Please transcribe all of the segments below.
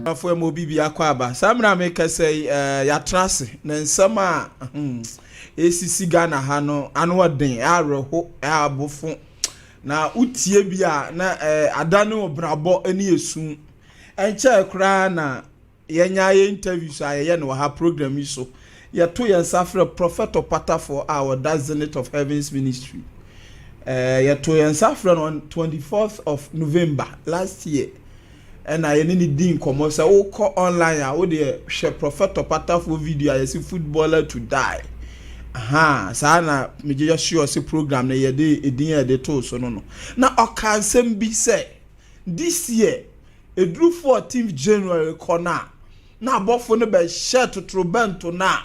Afo ɛma obi bi akɔ aba. Saa mmerɛ a mekasa yi, yɛatena ase na nsɛm a ɛresisi Ghana ha no ano ɔden, awerɛho, abofo. Na wotie bi a na adane obrabɔ ne esu. Ɛnkyɛɛ koraa na yɛnya yɛ interviews a yɛyɛ no wɔ ha program yi so. Yɛto yɛn nsa frɛ Prophet Ɔpatafoɔ a ɔda Zenith of Heavens Ministry. Yɛto yɛn nsa frɛ no on 24th of November last year. Ɛna yɛne ne di nkɔmmɔ sɛ wokɔ online a, wodeɛ hwɛ Prophet Ɔpatafoɔ video a yɛsi "Footballer to Die". Aha, saa na megye yɛ sure sɛ program no yɛde edin a yɛde too so no. Na ɔka nsɛm bi sɛ this year eduru 14th January kɔ no a, na abɔfo no bɛhyɛ totorobɛnto no a,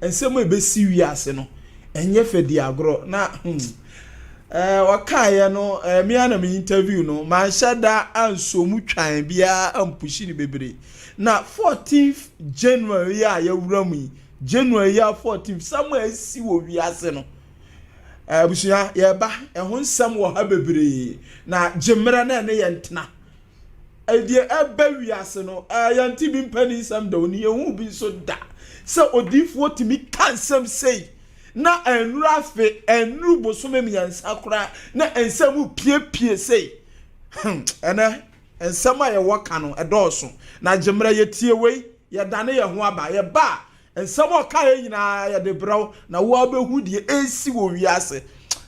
nsɛm a ebesi wiase no ɛnyɛ fɛ di agorɔ. Na ɔkaeɛ no, mmea na me interview no manhyɛ da anso mu twan biara ampushi no bebree. Na 14th January yi a yɛwura mu yi, January yi a 14th, sɛm a esi wɔ wiase no, abusua, yɛba ɛho nsɛm wɔ ha bebree. Na gye mmerɛ na ɛne yɛn tena ɛdeɛ ɛbɛ wiase no, yɛn ti bi mpɛ nsɛm da oni yɛn bi nso da sɛ odiifoɔ tumi ka nsɛm sei na ɛnuru afe, ɛnuru bosome 3 koraa na nsɛm piepie sei. Ɛnɛ nsɛm a yɛwɔ ka no ɛdɔɔso. Na gye mmerɛ yɛtie wei, yɛdane yɛn ho aba. Yɛba a, nsɛm a ɔka yɛn nyinaa yɛde brɛw na wo abɛhu deɛ ɛresi wɔ wiase.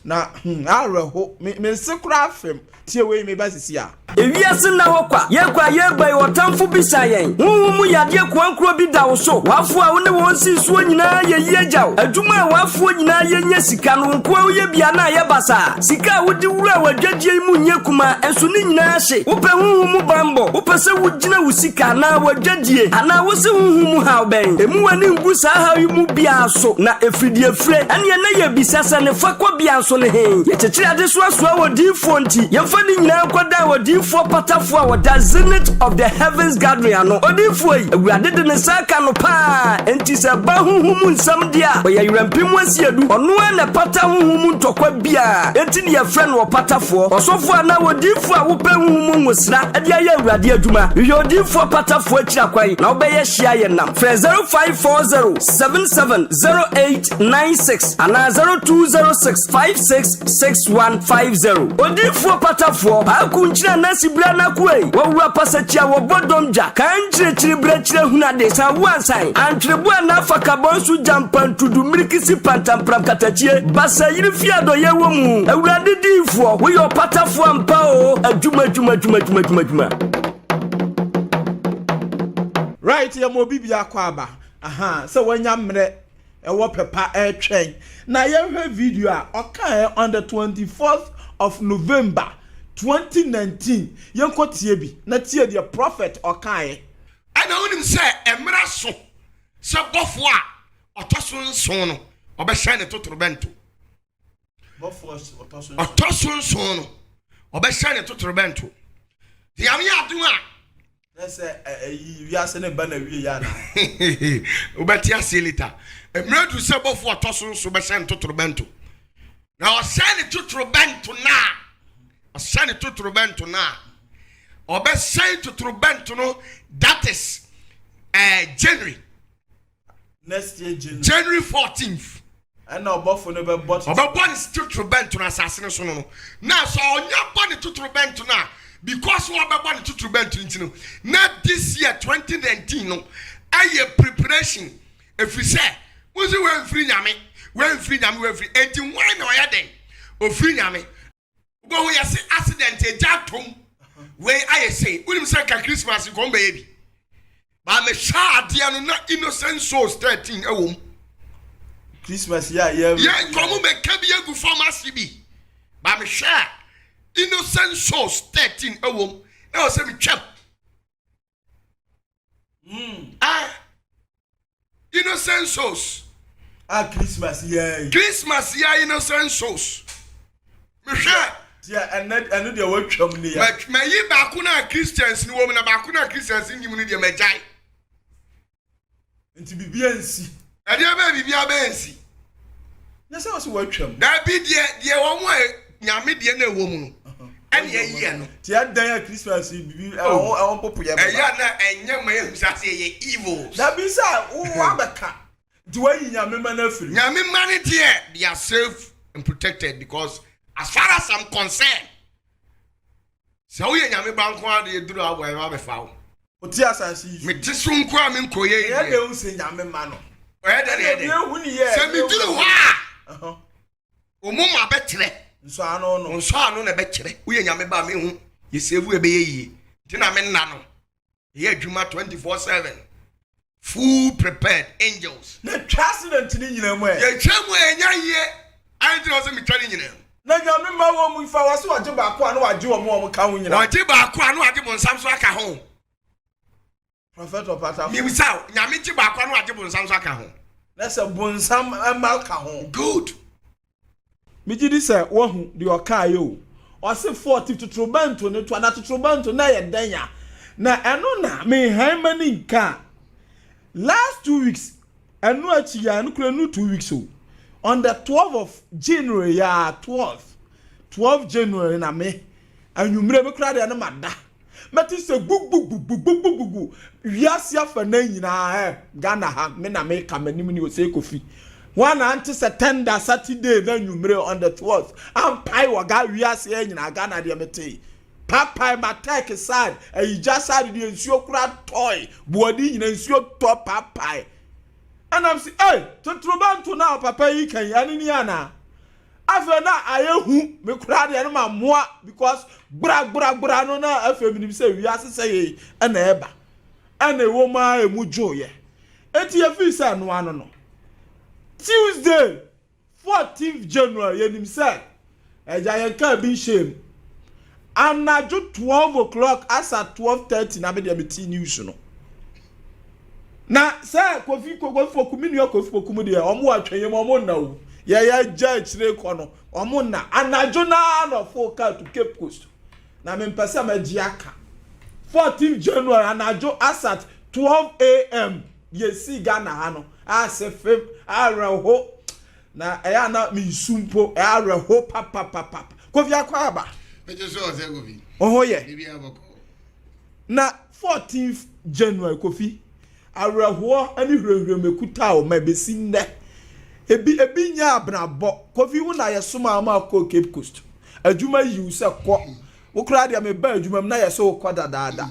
Na awerɛho, me nse koraa fam. Tie wei, me ba sisi a. Ewiase nna hɔ kwa. Yɛkɔ a yɛreba yi, ɔtamfo bisa yɛn. Honhom mu yadeɛ koankoro bi da wo so. W'afo a wo ne wɔn sii soɔ nyinaa yɛ yie gya wo adwuma a w'afoɔ nyinaa yɛnya sika no, wo nkoa woyɛ bia na ayɛ basaa. Sika a wode wura w'adwadie yi mu nyɛ kuma, ɛnso ne nyinaa hye. Wopɛ honhom mu bambɔ, wopɛ sɛ wogyina wo sika anaa w'adwadie, anaa wo se honhom mu haw bɛn ɛmu w'ani ngu saa haw yi mu biara so na ɛfiri fire ɛneɛ na yɛbisa sɛ ne fa kɔ bia nso ne he. Yɛkyekyere ade so asoa wɔ diifoɔ nti yɛmfa ne nyinaa nkɔdan wɔ diifoɔ patafoɔ a wɔda Zenith of the Heavens Gathering ano. Odiifoɔ yi, Awurade de ne nsa aka no paa, enti sɛ ɛba honhom mu nsɛm deɛ a, ɔyɛ yerɛmpem asiedu. Ɔno a na ɛpata honhom mu ntɔkwa biaa, enti ne yɛfrɛ no ɔpatafoɔ. Ɔsɔfoɔ anaa odiifoɔ a wopɛ honhom mu nwosra de ayɛ Awurade adwuma, hwehwɛ odiifoɔ patafoɔ akyiri akwan na wobɛyɛ hyia yɛ nam. Frɛ 0540 770896 anaa 0206 566150. Odiifoɔ patafoɔ paaku nkyerɛ anasi bra nakoei wɔwura pasakyi a wɔbɔ dɔm dwa kan nkyerɛkyerɛ berɛkyerɛ hunade san wo ansan antwerebo anaa fakabɔ nso gyampantudu mmirikisi pantampram katakyie basa yere fie adɔyɛ wɔ mu. Awurade diifoɔ, woyɛ ɔpatafoɔ ampa o. Adwuma, adwuma, adwuma, adwuma, adwuma, adwuma. Right, yɛ ma obi bi akɔ aba. Aha sɛ wanya mmerɛ ɛwɔ pɛpa ɛretwɛn na yɛhwɛ video a ɔkaeɛ on the 24th of November 2019. Yɛnkɔ tie bi na tie deɛ prophet ɔkaeɛ. Ɛna wonim sɛ mmerɛ so sɛ bɔfoɔ a ɔtɔ so 7 no ɔbɛhyɛn ne totorobɛnto. Ɔtɔ so 7 no ɔbɛhyɛn ne totorobɛnto. Nyame yɛ adom a sɛ ɛyi wiase ne ba na wie yɛ ana? Wobɛte aseɛ later. Mmerɛ du sɛ bɔfoɔ ɔtɔ so 7 bɛhyɛn ne totorobɛnto, na ɔhyɛn ne totorobɛnto no a, ɔhyɛn ne totorobɛnto no a, ɔbɛhyɛn totorobɛnto no, that is January. Next year January. January 14th. Ɛna ɔbɔfo no bɛbɔ. Ɔbɛbɔ ne totorobɛnto no asase no so no, na sɛ ɔnya bɔ ne totorobɛnto no a, because wɔbɛbɔ ne totorobɛnto no nti no, na this year 2019 no ɛyɛ preparation, ɛfiri sɛ wosi wɔmfiri Nyame, wɔmfiri Nyame, wɔmfiri. Enti wɔn na ɔyɛ den ofiri Nyame. Wobɛhu yɛse accident, agya atom wei ayɛ sei. Wonim sɛ nka Christmas nkɔm bɛyɛ bi baa mehwɛ adeɛ no na innocent souls 13 ɛwɔ mu. Christmas yɛ a yɛ. Yɛ nkɔm bɛka bi agu fam ase bi baa mehwɛ a innocent souls 13 ɛwɔ mu na wɔ sɛ metwam. Ah, innocent souls. A Christmas yɛ yi. Christmas yɛ, innocent souls, mehwɛ. Tiɛ, ɛnɛ ɛno deɛ wɔatwam ne yɛ. Mayi baako na Christians ni wɔ mu, na baako na Christians ni mu no deɛ magyae. Nti biribi ansi. Ɛdeɛ bɛɛ biribi abɛɛ nsi. Nyɛ sɛ wɔsɛ wɔatwam. Dabi, deɛ wɔn a Nyame deɛ na ɛwɔ mu no. Ɛne ayi ɛno. Ti ɛdɛn a Christmas yi bibi ɛho ɛho popo yɛ bɛba. Ɛyɛ a na ɛnyɛ ma yɛhu sɛ ase yɛyɛ evils. Dabi sɛ wo wabɛka nti wayi Nyame mma no afiri mu. Nyame mma no deɛ they are safe and protected because as far as I'm concerned sɛ woyɛ Nyame ba nko ara deɛ duru a wɔyɛ abɛfa wo. Ɔte asase yi so. Mete so nko a menkɔ yɛ yi Ɛyɛ deɛ. dɛ hu sɛ Nyame mma no. Ɛyɛ dɛ na ɛyɛ dɛ. Sɛ meduru hɔ a. Wo moma bɛkyerɛ. Nsɔano no. Wo nsɔano na ɛbɛkyerɛ. Woyɛ Nyame ba a mehu. Yɛ save ɛbɛyɛ yie. Nti na me nna no. Yɛ adwuma 24/7. Full prepared angels. Na twa accident no nyina mu ɛ. Yɛ twa mu a ɛnya yie. Ayɛ nti na ɔsɛ me twa ne nyina mu. Na Nyame mma wɔ mu fa wɔ se ɔgye baako a na wagye wɔn a wɔn ka ho nyina. Ɔgye baako a na wagye bonsam so aka ho. Prophet Ɔpatafo. Mibisa wo, Nyame gye baako a na wagye bonsam nso aka ho? Na sɛ bonsam mma ka ho. Good. Megye di sɛ woahu deɛ ɔkaeɛ o. Ɔse 40 totorobɛnto no to a, na totorobɛnto no ɛyɛ dɛn a? Na ɛno na menhan m'ani nka a. Last 2 weeks, ɛno akyi yi a, ɛno koraa ɛnnu 2 weeks o. On the 12 of January yi a, 12, 12 January na me, anwummerɛ me koraa deɛ no mada. Mɛte sɛ gbugbugbugbugbugbugu wiase afanan nyinaa ɛ Ghana ha me na meka m'anim ne Osei Kofi. Hwan na ante sɛ tender Saturday na anwummere on the 12th ampae wɔ Ga wiase ha nyinaa Ghana deɛ metee. Papae Matek side, Ayigya side deɛ nsuo koraa tɔe, Boadi nyinaa nsuo tɔ papae. Ɛnam se ei totorobɛnto no a papa yi ka yi ɛno ni anaa? Afei na ayɛ hu me koraa deɛ no ma mmoa because gbra gbra gbra no na afei menim sɛ wiase sɛ yei ɛna ɛba ɛna ɛwɔ mu ara ɛmu dwoeɛ enti yɛfii sɛ ɛno ano no Tuesday 14th January yɛnim sɛ ɛgya yɛn kaa bi nhyɛɛ mu anadwo 12 o'clock asa 12:30 na me deɛ mete news no Na sɛ Kofi Kofi Poku me nua Kofi Poku mu deɛ wɔn wɔ atwɛnyɛ mu wɔn nna o yɛyɛ gya akyire kɔ no wɔn nna anadwo naa na ɔfo kaa to Cape Coast na me mpɛ sɛ mɛgye aka 14 January anadwo asat 12 am yɛsi Ghana ha no ase fem awerɛho na ɛyɛ ana mensu mpo ɛyɛ awerɛho papapapa Kofi akɔ aba Ɛkyɛ sɛ ɔsɛ Kofi. Ɔho yɛ. Biribi abɔkɔ. Na fourteenth January Kofi, awerɛhoɔ ne hwerɛhwerɛm ɛkutaa wo ma ɛbɛsi nnɛ. Ebi ebi nyɛ abenabɔ. Kofi wo na yɛsomaa wo ma wokɔɔ Cape Coast. Adwuma yi wo sɛ kɔ. Wo koraa deɛ mebaa adwuma mu na yɛsɛ wokɔ dadaada.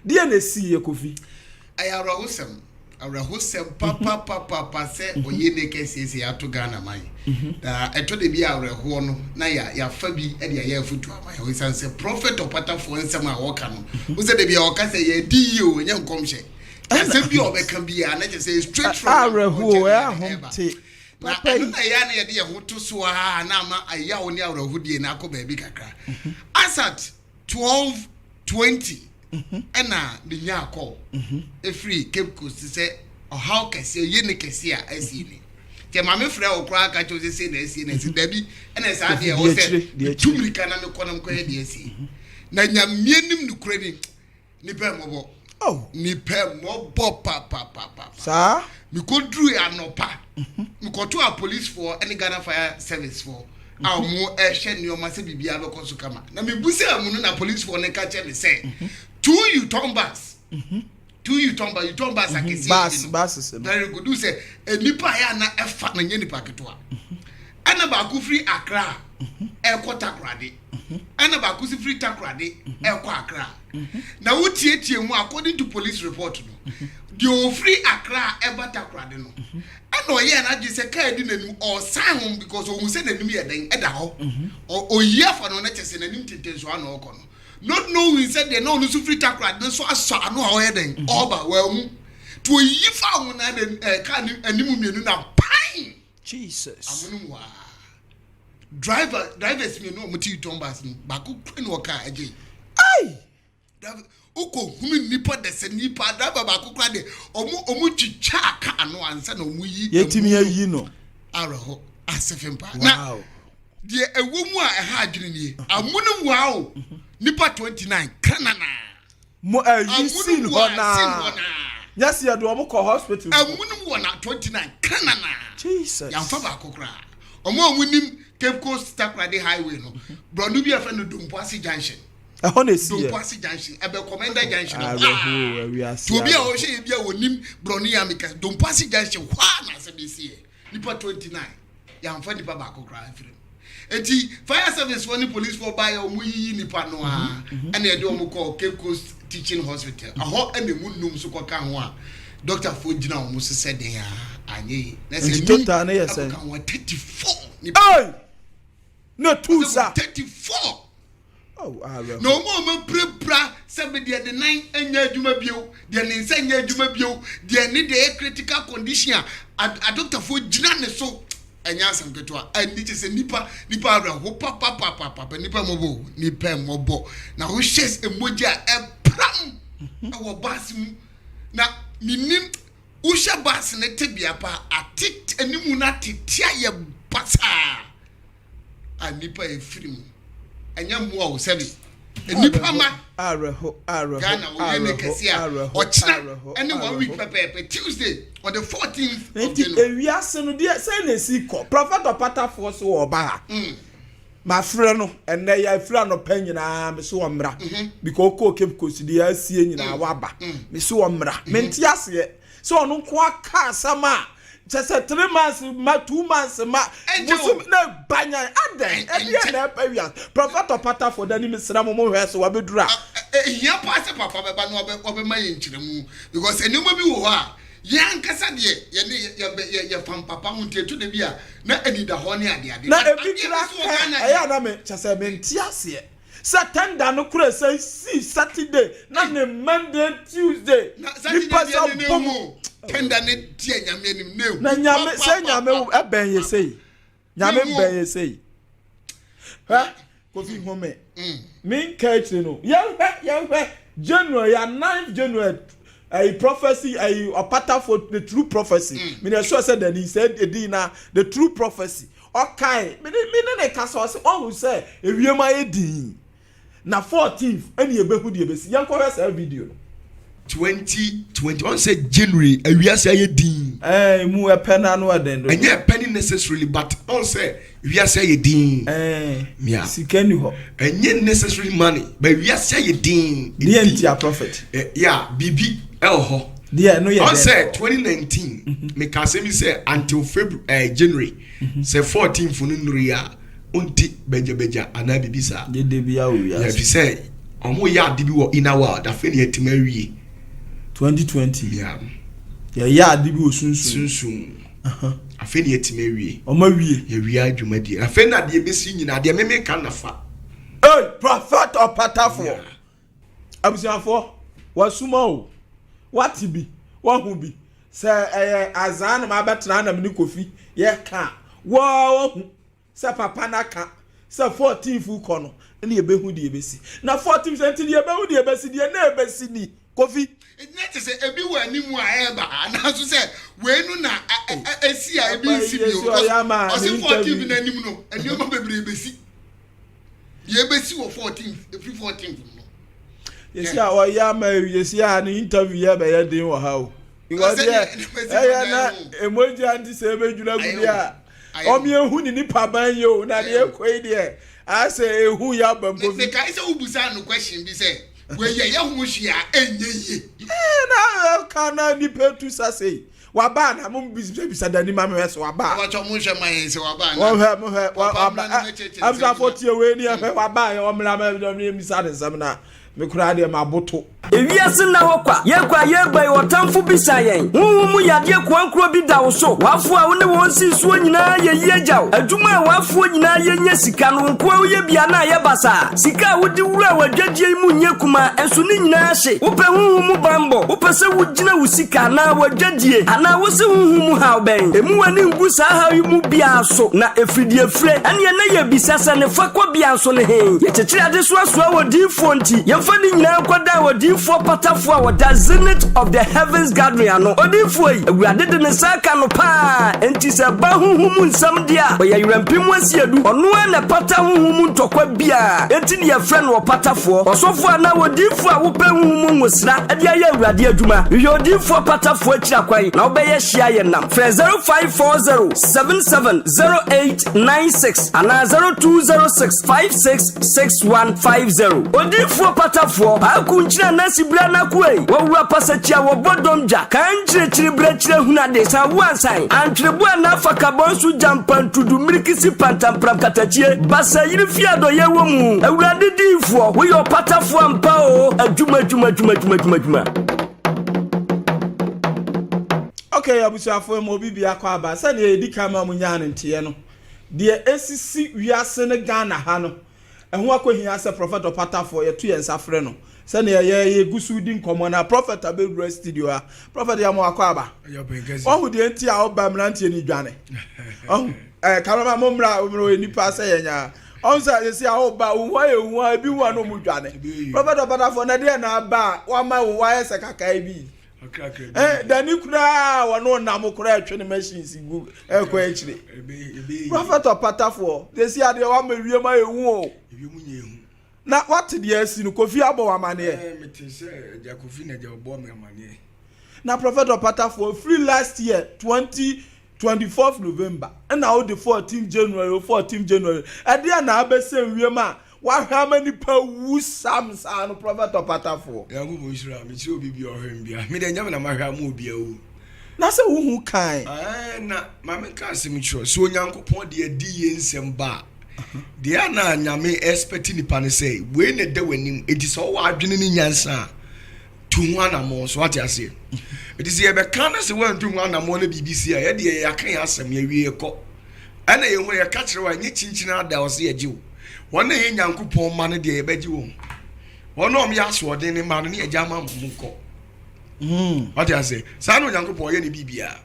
Deɛ na ɛsiiɛ Kofi? Ɛyɛ awerɛhosɛm, awerɛhosɛm papapapapa sɛ ɔyɛ ne kɛseɛ sɛ yɛato Ghana man. Na ɛtɔ da bi a awerɛhoɔ no na yɛ yɛafa bi de ayɛ afotu ama yɛn. Ɛsiane sɛ prɔfɛt ɔpatafoɔ nsɛm a ɔka no, wo sɛ da bi a ɔka sɛ yɛdi yie o, ɛnyɛ nkɔmhyɛ. Asɛm bi a ɔbɛka biara na kyerɛ sɛ straight from Awerɛhoɔ, Nyankopɔn nkyɛn na ɛba. ahomte. Na Papa yi. ɛno na ɛyɛ a na yɛde yɛn ho to so ara na ama ɛyaw ne awerɛhodie no akɔ baabi kakra. Asat 12:20 ɛna menyaa call ɛfiri Cape Coast sɛ ɔhaw kɛseɛ yɛ ne kɛseɛ a asie ni nti ɛma me frɛ wo koraa ka kyerɛ sɛ sei na asie na asie dabi ɛna saa deɛ ɛwɔ sɛ metu mmirika na mekɔ na mekɔyɛ deɛ asie na Nyame nim nokorɛ ni nipa mmɔbɔ Oh. nipa mmɔbɔ papapapa Saa. mekɔduru anɔpa mekɔto a policefoɔ ne Ghana Fire Service foɔ a wɔn ɛhwɛ nneɛma sɛ biribiara bɛkɔ so kama na mebusaa mu no na policefoɔ no ka kyerɛ me sɛ two Yutong bus two Yutong bus Yutong bus akɛseɛ Bus, bi no buses no. very good sɛ nipa a yɛ ana ɛfa no nyɛ nipa ketewa ɛna baako firi Accra ɛkɔ Takoradi ɛna baako si firi Takoradi ɛkɔ Accra na wotietie mu according to police report no deɛ ofiri Accra ɛba Takoradi no ɛna ɔyɛ n'adwene sɛ kaa di n'anim ɔsan ho because ohun sɛ n'anim yɛ dɛn ɛda hɔ oyi afa no n'kyɛ sɛ n'anim tenten so ano ɔkɔ no not knowing sɛ deɛ na ɔno nso firi Takoradi no nso asɔ ano a ɔyɛ dɛn ɔba wɔahu to oyi fa ho na ɛɛ kaa anim mmienu na pan Jesus. Amonom hɔ ara, driver drivers mmienu a wɔte Yutong bus no baako kura na ɔka agye. Ai! Driver wokɔ hunu nipa dɛsɛ nipa driver baako kura de ɔmo ɔmo twitwa kaa no ansa na ɔmo yi. Yɛtumi ayi no. Awerɛho asefem paa. Na deɛ ɛwɔ mu a ɛha adwene nie amonom hɔ ara o nipa 29 kanana. Mo ayi scene hɔ naa. Nyɛ sɛ yɛde wɔn kɔ hospital. Amunum wɔ na 29 kanana. Jesus. Yɛnfa baako koraa. Wɔn a wɔn nim. Cape Coast Takoradi highway no, borɔno bi a yɛfrɛ no Dompoase Junction. Ɛhɔ na esi yɛ. Dompoase Junction, ɛbɛ Commander Junction hɔ Awerɛhoɔ, a. awiase Nti obi a awerɛhoɔ. ɔhwɛ yɛ bi a wɔnim borɔno yi a meka, Dompoase Junction hɔ a na asɛm yi si yɛ. Nipa 29, yɛamfa nipa baako koraa amfiri mu. Eti fire service foɔ ne police foɔ baeɛ a wɔyiyi nipa no a, ɛna yɛde wɔn kɔɔ Cape Coast Teaching Hospital. Ɛhɔ ɛna emu num nso kɔka ho a doctor foɔ gyina wɔn so sɛ den a anyɛ yie. Na sɛ Nti num total no yɛ sɛn? akɔka ho a 34 nipa. Hey! Na tu sa. 34. Oh, awerɛho. Na wɔn a wɔapirapira sɛ me deɛ ne nan nyɛ adwuma bio, deɛ ne nsa nyɛ adwuma bio, deɛ ne deɛ yɛ critical condition a adɔktafoɔ gyina ne so, ɛnyɛ asɛm ketewa. Ɛnni kyɛ sɛ nipa nipa awerɛho papapapapa, nipa mmɔbɔ o, nipa mmɔbɔ. Na wohwɛ mogya a ɛpram ɛwɔ baase mu, na menim wohwɛ baase ne tebea paa, ate animu no atete ayɛ basaa. a nnipa efiri mu ɛnyɛ mmoa o sɛbi nnipa ma awerɛho awerɛho Ghana wɔyɛ ne kɛse a ɔkyena ɛne one week pɛpɛɛpɛ Tuesday on the 14th of Nti January. ewiase no deɛ sɛn na esi kɔ Prɔfɛt ɔpatafoɔ so wɔ ɔba ha mafrɛ no ɛnɛ yɛ afiri anɔpa nyinaa me so ɔmmra because ɔkɔɔ Cape Coast deɛ asie nyinaa waba me so ɔmmra mente aseɛ Sɛ ɔno nko ara ka asɛm a, kyɛ sɛ 3 months ma 2 months ma Ɛnkyɛ o. bosom na banyan adɛn ɛdeɛ na ɛba wiase. Prɔfɛt ɔpatafo da ni mesrɛ mo mo hwɛ so wabɛduru a. Ehia paa sɛ papa bɛba na wabɛma yɛn nkyerɛmu because nneɛma bi wɔ hɔ a yɛn ankasa deɛ yɛne yɛbɛ yɛ yɛfam papa ho nti ɛtɔ da bi a na anidahɔ ne adeade. Na But ebi adeɛ bi kura nso wɔ ka Ghana ɛyɛ deɛ. a na me kyɛ sɛ mente aseɛ. Sɛ tender no kura sɛ si Saturday na ne Monday Tuesday Na Saturday nipa deɛ sa ne ne bom. hu tender ne deɛ nyame anim na ehu. Na nyame sɛ nyame ɛbɛn yɛ sei. Nyame bɛn yɛ sei. Hɛ Kofi home. Me nka akyire no. Yɛnhwɛ yɛnhwɛ January ya 9th January ɛyi prophecy ɛyi ɔpatafo the true prophecy. Mm. Me na ɛsɔ sɛ dani sɛ edi na the true prophecy. Ɔkae, me ne me ne no kasa, ɔse ɔhu sɛ ewiem ayɛ dinn, na 14th ɛne yɛbɛhu deɛ ɛbɛsi. Yɛnkɔhwɛ saa video no. 2020 ɔn sɛ January ewiase ayɛ din. Ɛɛ emu ɛpɛ no ano ɛden dodo. Ɛnyɛ ɛpɛ ne necessarily but ɔn sɛ wiase ayɛ din. Ɛɛ Mia. Sika ni hɔ. Ɛnyɛ necessarily money but wiase ayɛ din. Deɛ ntia prophet. Ɛ yeah biribi ɛwɔ hɔ. Deɛ ɛno yɛ Ɔn dɛn? sɛ 2019 meka asɛm bi sɛ until February ɛɛ January Sɛ fourteenth no nnuru yi a, wonte bagyabagya anaa biribi saa. Dede biara wɔ wiase. Ɛfiri sɛ wɔyɛ ade bi wɔ inner world, afei na yɛatumi awie. 2020. Yeah. Yɛyɛ ade bi wɔ sunsum. Sunsum. Afei na yɛatumi awie. Wɔn awie. Yɛwie adwumadie. Afei na deɛ ɛbɛsi nyinaa, deɛ meme ka na fa. Hey, prophet ɔpatafoɔ. Yeah. Abusuafoɔ, wasuma o, wate bi, wahu bi. Sɛ ɛyɛ azaa na mabɛtena na me ne Kofi yɛka a, woaa wahu sɛ papa no aka sɛ 14th kɔ no na yɛbɛhu deɛ ɛbɛsi. Na 14th sɛ nti deɛ yɛbɛhu deɛ ɛbɛsi deɛ na ɛbɛsi ni, Kofi. Nti na kyerɛ sɛ ebi wɔ anim a ɛreba anaaso sɛ wei no na ɛsi a ebi nsi bio because ɔse 14th no anim no nneɛma bebree bɛsi. Deɛ ebesi wɔ 14th efiri 14th no. Yɛsi a ɔyɛ ama yɛsi a ne interview yɛ bɛyɛ den wɔ ha o. Because yɛ ɛyɛ na emogya nti sɛ ebedwira gu deɛ a ɔmo ehu ne nipa ban yi o na deɛ ekɔ yi deɛ asɛ ehu yɛ aba mpo fi. Mekae sɛ wobusaa no question bi sɛ wɔyɛ yɛ ho hwee a ɛnyɛ yie. Ɛɛ na ɛka na nipa etu sa sei. Waba ana? Mo bisa bisa dani ma mehwɛ sɛ waba. Abatwa mo nhwɛ ma yɛn sɛ waba ana. Wɔhwɛ mo hwɛ waba. Abusuafo tie wei ni ɛhwɛ waba yɛ ɔmla ma ɛmi bisa ne nsɛm na me koraa deɛ ma boto. Ewiase nna hɔ kwa, yɛkɔ a yɛreba yi, ɔtamfo bisa yɛn. Honhom mu yadeɛ koankorɔ bi da wo so. W'afoɔ a wo ne wɔn sii soɔ nyinaa yɛ yie gya wo. Adwuma a w'afoɔ nyinaa yɛ nya sika no, wo nkoa woyɛ bi a na ayɛ basaa. Sika a wode wuraa w'adwadie yi mu nyɛ kumaa, nso ne nyinaa hye. Wopɛ honhom mu banbɔ? Wopɛ sɛ wogyina wo sika anaa w'adwadie? Anaa wose honhom mu haw bɛn? Mmu w'ani ngu saa haw yi mu biara so, na ɛfiri deɛ ɛfire. Ɛnneɛ na yɛbisa sɛ, ne fa kɔbea nso ne he? Yɛkyekyere adesoa soa wɔ diyifoɔ nti. Yɛmfa. Yɛmfa ne nyinaa nkɔdan odiyifoɔ patafoɔ a ɔda Zenith of the Heavens Gathering ano. Odiyifoɔ yi, Awurade de ne nsa aka no paa, enti sɛ ɛba honhom mu nsɛm deɛ a, ɔyɛ Werɛmpem Asiedu. Ɔno ara na ɛpata honhom mu ntɔkwa biara, enti na yɛfrɛ no ɔpatafoɔ. Ɔsɔfoɔ anaa odiyifoɔ a wopɛ honhom mu ngosra de ayɛ Awurade adwuma, hwehwɛ odiyifoɔ patafoɔ akyiri akwan na wobɛyɛ hye ayɛ nam. Frɛ 0540 77 0896 anaa 0206 56 6150. Odiyifoɔ patafoɔ, Paaku nkyene anaa sibire anako ei, Wɔwura pasakyi a wɔbɔ dɔm gya, Kan nkyirikyiri berɛkyerɛ hunu ade, San wo ansan, Antwerebo anaa fakabɔ nso gya mpantudu mmirikisi pantampram katakyie, Basa yiri fie adɔyɛ wɔ mu. Awurade diyifoɔ, woyɛ ɔpatafoɔ ampa o, Adwuma adwuma adwuma adwuma adwuma adwuma. Okay, abusuafoɔ ma obi biako aba sɛdeɛ yɛdi kan ma mo nyaa no nteɛ no Deɛ ɛsisi wiase ne Ghana ha no, ɛho akɔhia sɛ Prɔfɛt Ɔpatafoɔ yɛto yɛn nsa frɛ no sɛdeɛ yɛ yɛgu so redi nkɔmmɔ no a Prɔfɛt abɛwura studio ha. Prɔfɛt yɛma wo akwaaba. Wahu deɛ nti a woba mmeranteɛ no dwane. Wahu? Eh, cameraman mo mmra, mo mmra ɔyɛ nipa sɛ yɛn a. Ɔhu sɛ sɛsi a woba, wo ho ayɛ hu a, ebi hu a na ɔmo dwane. Prɔfɛt Ɔpatafoɔ na deɛ na aba a wama wo ho ayɛ sɛ kakaa bi. Eh, dani koraa wɔne ɔnam koraa ɛtwe ne machines gu ɛkɔ akyire. Prɔfɛt ɔpatafoɔ, sɛsi adeɛ wama wiem ayɛ hu o. Na wate deɛ asi no, Kofi abɔ wo amaneɛ. Mete sɛ agya Kofi na agya ɔbɔ me amaneɛ. Na Prɔfɛt ɔpatafoɔ, firi last year 20 24th November ɛna wode 14 January o 14 January ɛdeɛ na abɛsɛn wiem a wahwɛ ama nipa wu sam saa no Prɔfɛt ɔpatafoɔ. Nyankopɔn nhyira mekyerɛ obi bi ɔhwɛ me bia me deɛ nyame na mahwɛ ama obi awu. Na sɛ wohu kan. Ɛɛ na ma menka asɛm kyerɛ sɛ Onyankopɔn de adi yie nsɛm ba a deɛ a na Nyame expect nipa no sɛ wei na ɛda w'anim enti sɛ wowɔ adwene ne nyansa a tu ho anammɔn so wate aseɛ ɛti sɛ yɛbɛka na sɛ woantu ho anammɔn na biribi si a yɛdeɛ yɛaka yɛn asɛm yɛwie yɛkɔ ɛna yɛhu yɛka kyerɛ wo a ɛnyɛ kyinkyini ada ɔsɛ yɛgye wo wɔn na ɛyɛ Nyankopɔn ma no deɛ yɛbɛgye wɔn wɔn a wɔyɛ asoɔden ne ma no ne yɛgye ama wɔn kɔ wate aseɛ saa na Onyankopɔn ɔyɛ ne biribiara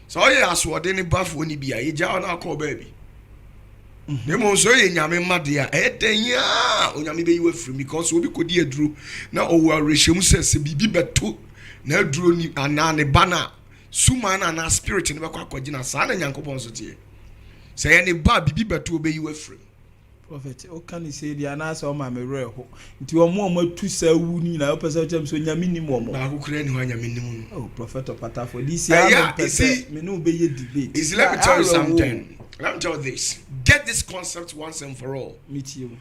sɛ ɔyɛ asoɔden ne bafoɔ ne bi a yɛgya wɔn akɔ baabi na mmom sɛ ɔyɛ nyame mma deɛ a ɛyɛ dɛn a onyame bɛyi wafiri because obi kɔdi aduro na ɔwɔ awerɛhyɛmu sɛ sɛ biribi bɛto n'aduro ni anaa ne ba no a suma no anaa spirit no bɛkɔ akɔgyina saa na Nyankopɔn nso teɛ sɛ yɛ ne ba a biribi bɛto ɔbɛyi wafiri. Prophet, woka ne sei deɛ anaasɛ ɔma me werɛ ho. Nti wɔn a wɔatu saa wu no nyinaa wopɛ sɛ wokyerɛ me sɛ Onyame nim wɔn? Baako koraa nni hɔ a Nyame nim no. Oh, Prophet Ɔpatafoɔ, this year Ɛyɛ a, mempɛ you see, sɛ me ne wo bɛyɛ debate. You see, let me tell you Awerɛhoɔ o. something. Let me tell you this. Get this concept once and for all. Metie wo.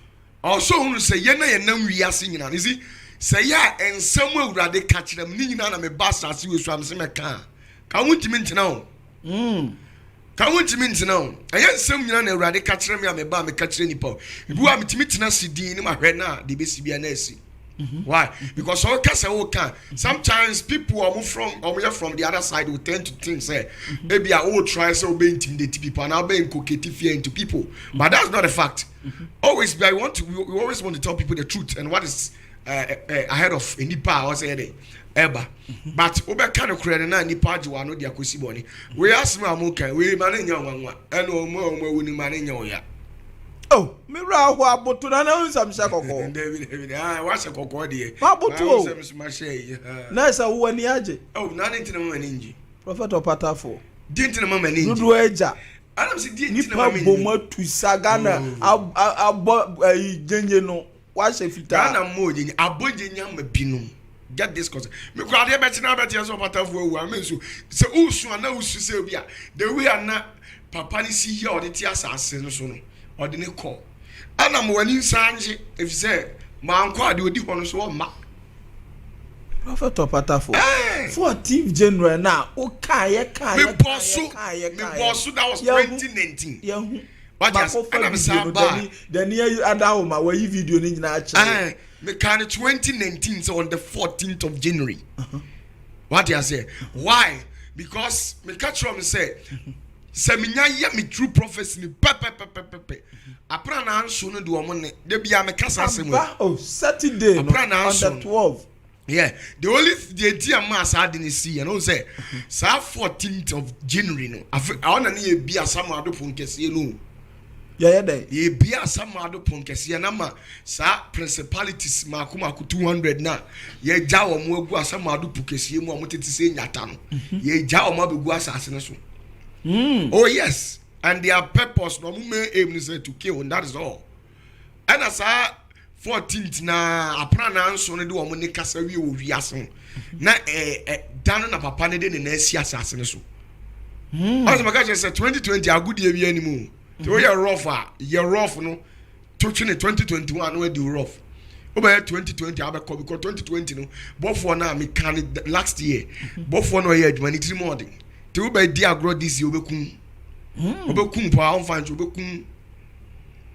Ɔsɔ hunu sɛ yɛn a yɛnam wiase nyinaa no, you see, sɛ yɛ a nsɛm a Awurade ka kyerɛ me ne nyinaa na meba asase wei so a mese mɛka a, ka wontumi ntena o. Ka wontumi ntena o. Ɛyɛ nsɛm nyinaa na Awurade ka kyerɛ me a meba a meka kyerɛ nipa o. Ebi wɔ a metumi tena ase din ne mahwɛ na deɛ ebesi bia na asi. Why? Because ɔka sɛ woka sometimes people a wɔn from wɔn yɛ from the other side will tend to think sɛ ebi a o try sɛ ɔbɛ intimidate people and ɔbɛ inculcate fear into people but that's not a fact. Always I want to we always want to tell people the truth and what is ahead of nipa a ɔsɛ yɛ dɛ ɛba but wobɛka no korɛ no na nipa agye w'ano de akɔsi bɔne wei asɛm a moka wei ma no nyɛ nwanwa ɛna ɔmo a ɔmo awu no ma no nyɛ ɔya. Oh, me wura aho aboto na na nsɛm hyɛ kɔkɔɔ. Dabi dabi ah wahyɛ kɔkɔɔ deɛ. Maboto o. Nsɛm so mahyɛ yi. Na ɛsɛ wo ani agye. Oh, na ne ntina ma m'ani ngye. Prophet Ɔpatafo. Di ntina ma m'ani ngye. Dodoɔ agya. Anam sɛ di ntina ma Nipa m'ani bɔ mu atu sa Ghana abɔ ayi gyenye no. Wahyɛ fitaa. Ghana mmɔ onyenya abɔ nyenya ama binom. Get this concept. Me kura adeɛ bɛkye na abɛteɛ sɛ ɔpatafoɔ awu a me nso sɛ wosu a na wosu sɛ obi a the way a na papa no si yɛ ɔde te asase no so no ɔde ne kɔ ɛna mo ani nsa ngye efisɛ mankɔ a deɛ odi hɔ no so ɔmma. Prophet Ɔpatafo, 14th January na wo kaayɛ kaayɛ kaayɛ kaayɛ kaayɛ. Mebɔ so that was 2019. Yɛhu. Wate ase? Makɔfa Ɛna video mesan no baa. Dani Dani ayi Adahoma wayi video no nyinaa akyerɛ yɛn. Ɛɛ, mekaa no 2019 sɛ on the 14th of January. Wate aseɛ? Why? Because meka kyerɛ wɔn sɛ sɛ menya yɛ me true prophecy no pɛpɛpɛpɛpɛ apra na anso no de wɔn ne da bia meka saa asɛm wei. Aba oh Saturday no Apra na on anso the no. 12. Yeah, the only deɛ nti a maa saa ade no si yɛ no sɛ saa 14th of January no afe ɛhɔ na ne yɛ bi Asamoah Adopo nkɛseɛ no o. Yɛyɛ dɛn? Yɛbue asamando ponkɛseɛ no ama saa principalities mmaako mmaako 200 no a yɛagya wɔn agu asamando po kɛseɛ mu a wɔtete sɛ nyata no. Mhm. Yɛagya wɔn abɛgu asase no so. Mm. Oh yes, and their purpose na wɔn main aim no sɛ to kill and that is all. Ɛna saa 14th na aprannaa nson no de wɔn ne kasa wie wɔ wiase ho na ɛɛ ɛ da no na papa no de ne nan asi asase no so. Hmm. Ɔsɛ maka kyerɛ sɛ 2020 agodie bi anim o. Nti woyɛ rough a yɛ rough no to twene 2021 no adi rough. Wobɛyɛ 2020 abɛkɔ because 2020 no bɔfoɔ no a meka no last year bɔfoɔ no ɔyɛ adwuma ne tirim ɔden. Nti wobɛdi agorɔ this year wobɛkum. Hmm. Wobɛkum paa ɔmfa nkyɛ wobɛkum.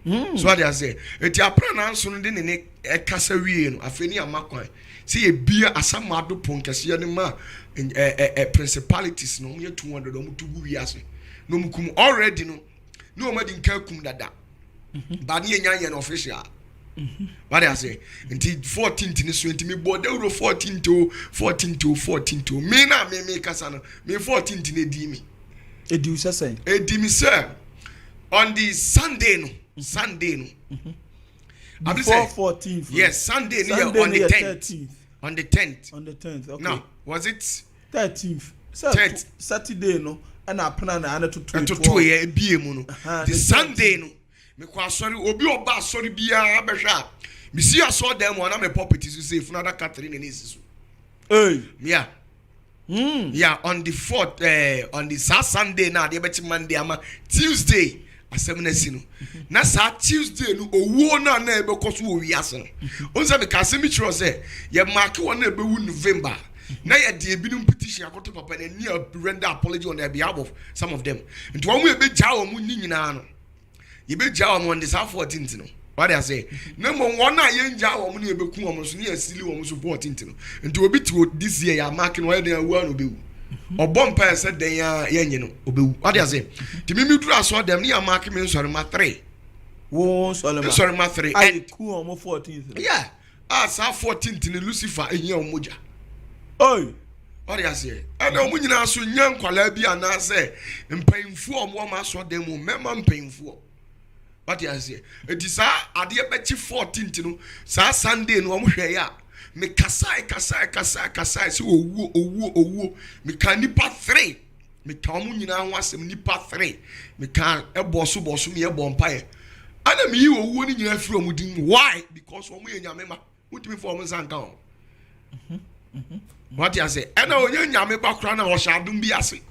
Hmm. So ade aseɛ. Eti aprannaa nso no de ne ne ɛkasa wie no, afei ne ama kwan sɛ yɛbia asamado ponkɛseɛ no ma ɛ ɛ principalities no wɔn yɛ 200 wɔn to gu wiase na wɔn kum already no ne wɔn adi nka kum dada mhm. ba ne yɛ nya yɛ no official mhm. wade aseɛ nti 14 ne so nti me bɔ dawuro 14 to 14 to 14 to me na me me kasa no me 14 ne di me Edi wo sɛ sɛn? Edi mi sɛ on the Sunday no, Sunday no. Mm-hmm. Before 14th. Yes, Sunday no yɛ on the 10th. On the 10th. On the 10th, okay. Now, was it? 13th. Sɛ Saturday no, ɛna apena na ana tutu etu. Tutu yɛ ebie mu no. The Sunday no, mekɔ asɔre obi ɔba asɔre biara bɛhwɛ a, mesi asɔre dan mu a na me pulpit so sɛ efunu adaka tere na ne esi so. Hey. Yeah. Hmm. Yeah, on the fourth, eh, on the saa Sunday na adeɛ bɛkye Monday ama Tuesday asɛm no asi no. Na saa Tuesday no owuo no a na ɛbɛkɔ so wɔ wiase no. Wɔn sɛ meka asɛm bi kyerɛ sɛ yɛ maake wɔn na ɛbɛwu November na yɛde ebinom petition akɔto papa no ani a render apology on the behalf of some of them. Nti wɔn a ɛbɛgyaa wɔn ni nyinaa no. Yɛbɛgyaa wɔn wɔn de saa 14th no wade ase na mmom wɔn a yɛngyaa wɔn no yɛbɛku wɔn so ne yɛasili wɔn so 14th no nti obi te hɔ this year yɛamake no ɔyɛ dɛn awu a na ɔbɛwu ɔbɔ mpaeɛ sɛ dɛn a yɛnye no ɔbɛwu wade ase nti mimi duru asɔ dɛm ne yɛamake me nsɔre ma 3 wo nsɔre ma nsɔre ma 3 and ku wɔn 14th no yeah a saa 14th no Lucifer ehia wɔn mogya. Oi. Ɔde aseɛ ɛna wɔn nyinaa so nyɛ nkwadaa bi anaasɛ mpanyinfoɔ a wɔn asɔ dan mu mmarima mpanyinfoɔ ɔde aseɛ eti saa adeɛ bɛkye 14th no saa Sunday no wɔn hwɛ yɛ a mekasae kasae kasae kasae sɛ owuo owuo owuo meka nipa 3 meka wɔn nyinaa ho asɛm nipa 3 meka ɛbɔ so bɔ so meyɛ bɔ mpaeɛ ɛna meyi owuo no nyinaa firi wɔn din why because wɔn yɛ nyame ma wotumi fɔ wɔn nsa nka wɔn wate ase ɛna ɔnyɛ nyame ba koraa na ɔhyɛ adom bi ase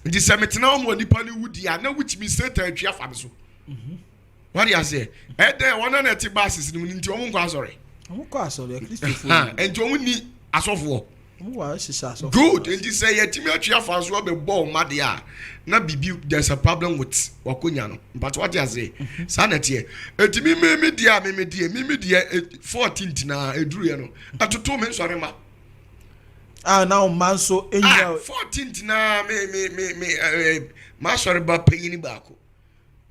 nti sɛ metena wɔn wɔ nipa no wu di a na wotumi satan atwi afa me so wate aseɛ ɛdɛn wɔn na ɛte baasisi no mu nti wɔn nkɔ asɔre wɔn kɔ asɔre akristofoɔ nti wɔn ni asɔfoɔ Wɔn wɔ ahyehyɛ asɔfo. Good nti sɛ yɛtumi atwe afa so abɛbɔ wɔn adeɛ a na biribi there's a problem with wakonya no mpatɛ wate aseɛ mhm. saa na ɛteɛ eti mi mi mi deɛ a mi mi deɛ mi mi deɛ 14th na eduru yɛ no ɛtoto mi nsɔre ma. a na wɔn mma nso enya. Ah 14th na mi mi mi mi ɛɛ maa sɔre ba panyin baako.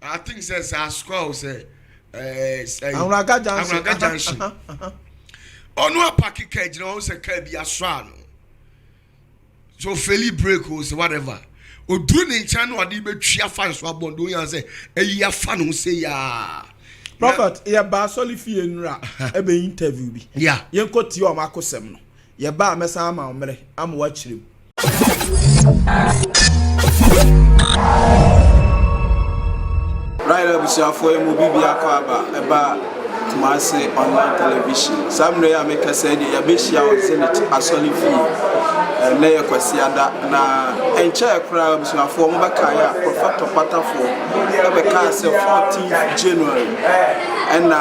I think sɛ sɛ asukwa o sɛ ɛɛ sɛ Anwuraga junction Anwuraga junction ɔno apaki kaa gyina wɔn sɛ kaa bi asɔ ano so feli break o sɛ whatever oduru ne nkyɛn na ɔde bɛtwi afa nso abɔ ndo yan sɛ ɛyi afa ne ho sɛ yaa. Prophet yɛ ba asɔre fie nura ɛbɛ interview bi yeah. yɛn kɔ tie wɔn akosɛm no. Yɛba a mɛsan ama wo mmerɛ ama woakyerɛ mu. Right abusuafoɔ yi mu bi biako aba ɛba Kumasi online television. Saa mmerɛ yi a mekasa yi deɛ yɛabɛhyia wɔ Zenith asɔre fie. Ɛnnɛ yɛ Kwasiada na ɛnkyɛɛ koraa abusuafoɔ mobɛkae a Prɔfɛt Ɔpatafoɔ ɛbɛkaa sɛ 14th January ɛna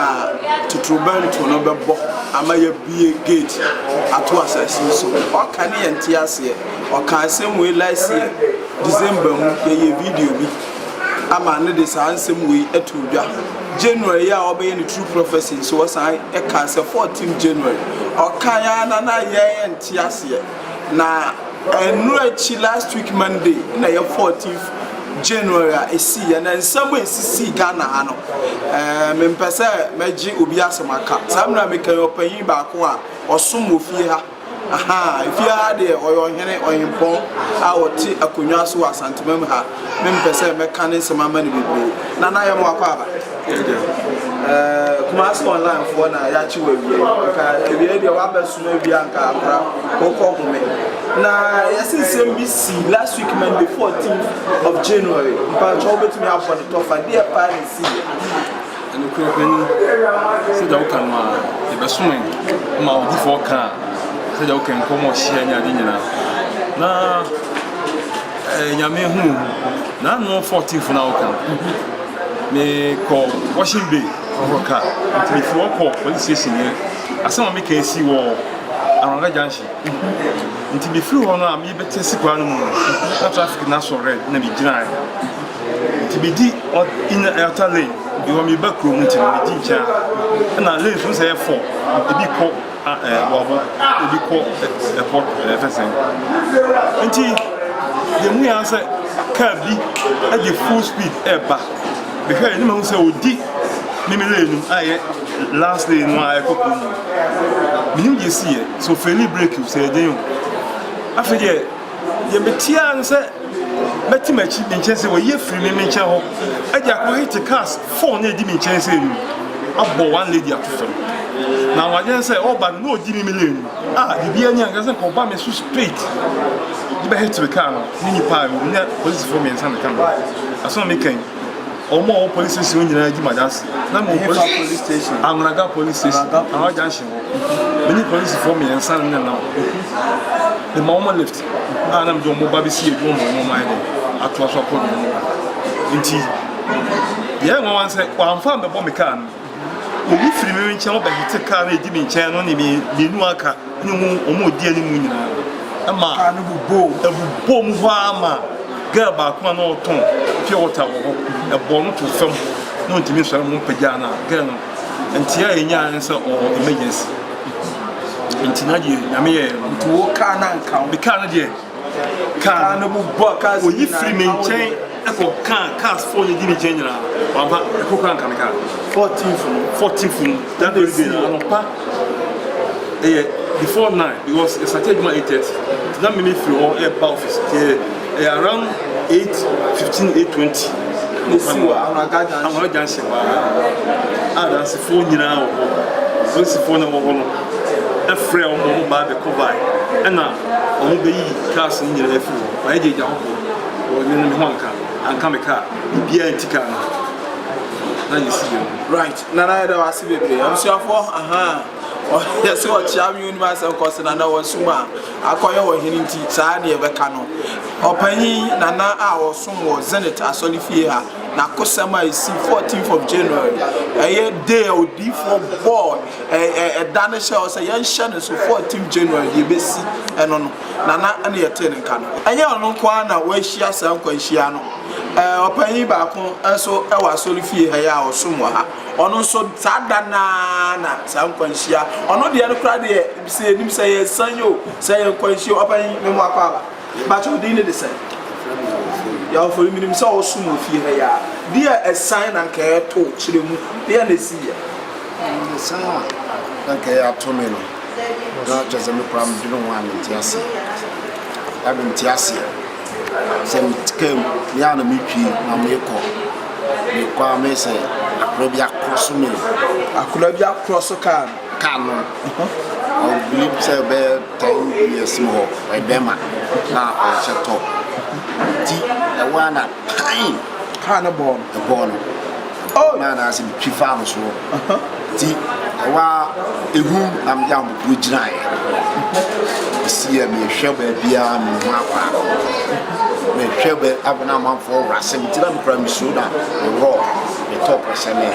totorobɛnto no bɛbɔ ama yɛabue gate ato asase yi so. Ɔka ne yɛnte aseɛ. Ɔka asɛm wei last year December mu yɛyɛ video bi ama no de saa nsɛm wei ato dwa. January yi a ɔbɛyɛ ne true prophecy nso ɔsan ɛka sɛ 14 January. Ɔka ya na na yɛn nte aseɛ. Na ɛno akyi last week Monday na ɛyɛ 14th January a ɛsiiɛ na nsɛm a ɛsisii Ghana ha no ɛɛ mempɛ sɛ mɛgye obi asɛm aka. Saa mmerɛ a meka yi ɔpanyin baako a ɔsom wɔ fie ha Ahaa, efie ha deɛ ɔyɛ ɔhene, ɔhempɔn a ɔte akonnwa so wɔ Asantemam ha. Mempɛ sɛ mɛka ne nsɛm ama no bebree. Nana yɛ mo akwaaba. Ɛɛ Kumasi online foɔ na yɛakye wɔ awia yi. Nka awia yi deɛ wabɛsom awia nka akora wokɔ home. Na yɛse nsɛm bi si last week Monday 14th of January. Mpakyɛ wobɛtumi abɔ ne tɔfa deɛ paa na ɛsiiɛ. Nokorɛ panin, sɛdeɛ woka no ara, yɛbɛsomee ma odiyifoɔ kaa sɛdeɛ woka nkɔm a ɔhyɛɛ ne ade nyinaa. Na eh, Nyame hu wo hu. Na ano 14th na woka no, mekɔ Washing Bay kɔhoro kaa. Nti mefiri hɔ kɔ police station yɛ. Asɛm a meka asi wɔ Anwanga Junction. Nti mefiri hɔ no a mebɛte asi kwan no mu no, na traffic no asɔ red na megyinaeɛ. Nti medi inner outer lane because meba kurom nti no medi nkyɛn a ɛna lane so sɛ ɛyɛ fɔ ebi kɔ wɔabo ebi kɔ ɛpɔ ɛfɛ sɛn nti deɛ mu yɛn sɛ kaa bi ɛde full speed ɛɛba mehwɛ yɛ ne ma ho sɛ odi mimi lane no a ɛyɛ last lane no a ɛkɔ kurom no menim deɛ esi yɛ so fɛli break sɛ ɛden o afei deɛ Deɛ meteɛ ara ne sɛ mɛte m'akyi me nkyɛn sɛ wɔyi afiri me me nkyɛn hɔ de akɔ hit cars four na ɛdi me nkyɛn sɛ no abɔ one lady ato fam na anwadwene sɛ ɔba no na ɔdi me me lane mu a biribi ani anka sɛ nka ɔba me so straight de bɛhit me car no ne nipa a ɛwɔ mu ne polisifoɔ mmiɛnsa na ɛka me asɛm a meka yi wɔn a wɔwɔ police station hɔ nyinaa di m'adanse na mewɔ police station Anwraga police station Anwra junction hɔ me ne polisifoɔ mmiɛnsa no nenam mema wɔn lift a na mede wɔn ba bɛsi adwuma ma wɔn ayɛ dɛ atoa so akɔ deɛ wɔn kɔ nti deɛ ɛyɛ nwanwa sɛ wɔamfa ambɛbɔ me kaa no obi firi me nkyɛn ɔbɛhete kaa no ɛdi me nkyɛn no ne me mmienu aka ne wɔn wɔn a ɔdi anim nyinaa ɛma Kaa no bobɔɔ mu. ɛbobɔɔ mu hɔ ara ma girl baako a na ɔtɔn pure water wɔ hɔ ɛbɔɔ no too fam na ɔntumi nsɔre mo mpagyaa no a girl no nti a yɛnyaa ne sɛ ɔwɔ emergency nti na deɛ nyame yɛɛ no Nti wo kaa no anka wo. Me kaa no deɛ Kaa no bobɔ cars oyi firi me nkyɛn ɛkɔ kaa cars fo ne di me nkyɛn nyinaa wamfa ɛkɔ kora nka me kaa. 14th no. 14th no that very day no anɔpa ɛyɛ before 9 because ɛsate adwuma 8:30 nti na meme firi hɔ ɛba office nti ɛyɛ around 8:15 8:20 Esi wɔ Anwaga junction. Anwaga junction hɔ ara a adansefoɔ nyinaa wɔ hɔ polisifoɔ na ɛwɔ hɔ no ɛfrɛ wɔn ma wɔn baa bɛkɔ bae ɛna wɔn bɛyi cars no nyinaa afiri hɔ mayɛ gyagya hɔ wɔ me no me ho anka anka me car biribiara nti car no na yɛsi yɛ no. Right, Nana yɛda wo ase bebree. Abusuafoɔ, ahaa, yɛse ɔkyea me onim asɛm kɔ se Nana wasum a akɔyɛ ɔhene nti saa ne yɛbɛka no. Ɔpanyin Nana a ɔsom wɔ Zenith Asɔrefie ha, n'akosɛm a esi 14th of January, ɛyɛ day a odiyifoɔ bɔɔ ɛda no hyɛ hɔ sɛ yɛnhyɛ no so 14th January deɛ ɛbɛsi ɛno no, Nana na yɛtee ne nka no. Ɛnyɛ ɔno nko ara na wahyia saa nkwanhyia no, ɔpanyin baako nso wɔ asɔrefie ha yi a ɔsom wɔ ha. Ɔno nso saa da no ara na saa nkwanhyia, ɔno deɛ no koraa deɛ sɛ yɛnim sɛ yɛ san o, sɛ yɛ nkwanhyia o, ɔpanyin me mu akɔ aba. Bakyɛ wo din ne de sɛn? Yaw Ofori, menim sɛ wosom wɔ fie ha yi a, deɛ ɛsan na nka ɛto kyerɛ mu, deɛ na ɛsi yɛ? Ɛsan a na nka ɛyɛ ato me no, na kyerɛ sɛ me koraa medwene ho a mente aseɛ. Na mente aseɛ sɛ mete kaa mu, me a na metwi na mekɔ. Mekɔ a meyɛ sɛ akora bi akorɔ so me. Akora bi akorɔ so kaa no? Kaa no. I believe sɛ ɛbɛyɛ 10 years mu hɔ, ɔyɛ bɛrima na ɔhyɛ top. Nti ɛwɔ a na pan! Kaa no bɔɔ no? Ɛbɔɔ no. Oh! Na anaasɛ metwi faa no soɔ. Nti ɛhɔ ara ehu na mede ahopopoɔ gyinaeɛ. Mesiiɛ mehwɛ baabiara menhu akwaa no. Mehwɛ bɛ afei na amanfoɔ wura sɛ me ti na mekura mesuro na meworɔ me top hyɛ me.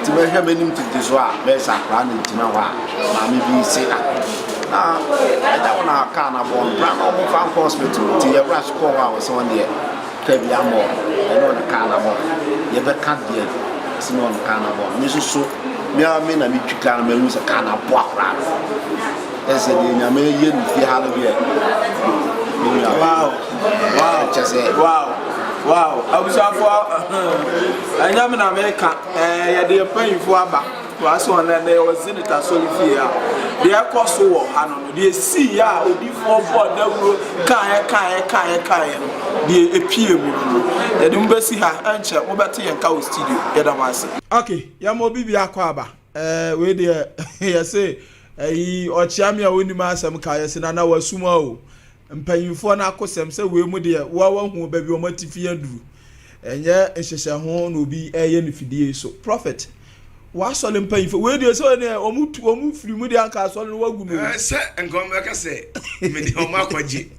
Nti mehwɛ m'anim tete so a bɛyɛ sɛ akwaraa no gyina hɔ a maame bi se ah na ɛda wo na kaa no abɔ no bra na wɔmfa nkɔ hospital nti yɛwura so kɔɔ hɔ a wɔsɛ wɔn deɛ Kaa bi amɔ ɛne ɔno kaa no abɔ yɛbɛka deɛ ɛsɛ ne ɔno kaa no abɔ me nso so me ara me na metwi kaa no mahu sɛ kaa no abɔ akora no ɛsɛ deɛ nyame yɛ no fie ha no deɛ me nua wow wow kyɛ sɛ wow wow abusuafoɔ ɛnyɛ me na meka ɛɛ yɛde mpanyinfoɔ aba. Kumasi Online, Ɛnnɛ yɛwɔ Zenith Asɔrefie ha. Deɛ ɛkɔ so wɔ ha no no, deɛ ɛsiiɛ a odiyifoɔ bɔɔ dawuro kaeɛ kaeɛ kaeɛ kaeɛ no, deɛ ɛpue mu no no, yɛde mo bɛsi ha. Ɛnkyɛ mobɛte yɛn nka wɔ studio. Yɛda mo ase. Ok, yɛma obi biako aba. Ɛɛ wei deɛ yɛse ɛyi ɔkyeame a ɔnnim asɛm ka yɛse nana wasuma o. Mpanyinfoɔ no akosɛm sɛ wei mu deɛ woa wahu baabi wɔn atifi aduru. Ɛnyɛ nhyehyɛ ho na obi ɛyɛ no fidie so. Prophet, w'asɔre mpanyinfoɔ wei deɛ sɛ ɛneɛ wɔn tu wɔn firi mu deɛ anka asɔre no wagu no o. Ɛɛ sɛ nka wɔn bɛka sɛ mede wɔn akɔgye.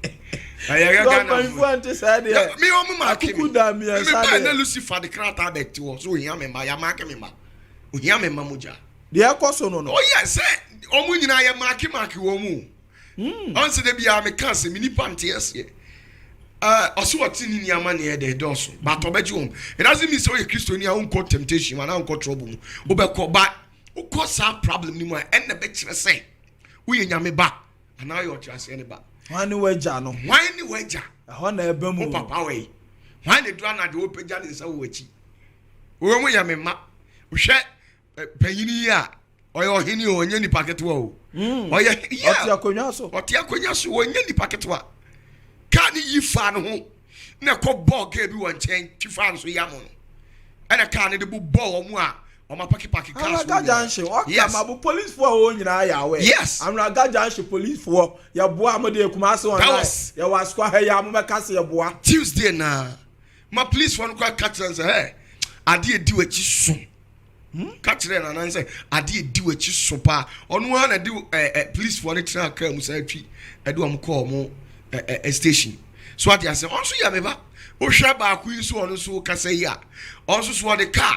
Ɛyɛ Ghana Mpanyinfoɔ nte saa deɛ. Me wɔn maake me. Akuku da mmiɛnsa deɛ. Me baa na Lucifer de krataa bɛte hɔ so ohia me mma yɛ maake me mma. Ohia me mma mogya. Deɛ ɛkɔ so no no. Oh yes, sɛ wɔn nyinaa yɛ maake maake wɔn mu. Hmm. Ɔn sɛ da biara meka sɛ me nipa nte aseɛ. Ɔsɛ ɔte ne ni ama neɛ dɛ dɔɔso but ɔbɛgye wɔn. It doesn't mean sɛ ɔyɛ Kristoni a wonkɔ temptation mu anaa wonkɔ trouble mu. Wobɛkɔ ba wokɔ saa problem no mu a ɛnna bɛkyerɛ sɛ woyɛ nyame ba anaa woyɛ ɔteaseɛ ne ba. Hwan ne w'agya no? Hwan ne w'agya? Ɛhɔ na ɛba mu. Wo papa wɔ yi. Hwan na ɛduru anadwo wopagya ne nsa wɔ w'akyi? Wɔn mu yɛ me mma. Hwɛ panyin yi a ɔyɛ ɔhene o, ɔnyɛ nipa ketewa o. Hmm. Ɔyɛ yeah. Ɔte akonnwa so. Ɔte akonnwa so, ɔnyɛ nipa ketewa. Kaa ne yi faa ne ho na ɛkɔ bɔɔ gaa bi wɔ nkyɛn twi faa no so yam no. Ɛna kaa no de bo bɔɔ wɔn a wɔn apakepake kaa so. Anwuraga junction ɔka ma bo policefoɔ a wɔn nyinaa yɛ awɛ. Yes. Anwuraga junction policefoɔ yɛboa mo deɛ Kumasi online yɛwɔ asukwa ha yi a mo bɛka se yɛboa. Tuesday na ma policefoɔ no kora ka kyerɛ no sɛ hɛ adeɛ edi w'akyi so hmm? Ka kyerɛ nana sɛ adeɛ edi w'akyi so paa. Ɔno ara na de ɛɛ ɛ policefoɔ no tena kaa mu saa twi ɛde wɔn kɔɔ wɔn ɛ ɛ station so ate ase. Ɔno nso yɛ me ba. Wohwɛ baako yi nso, ɔno nso kasa yi a ɔno nso so ɔde kaa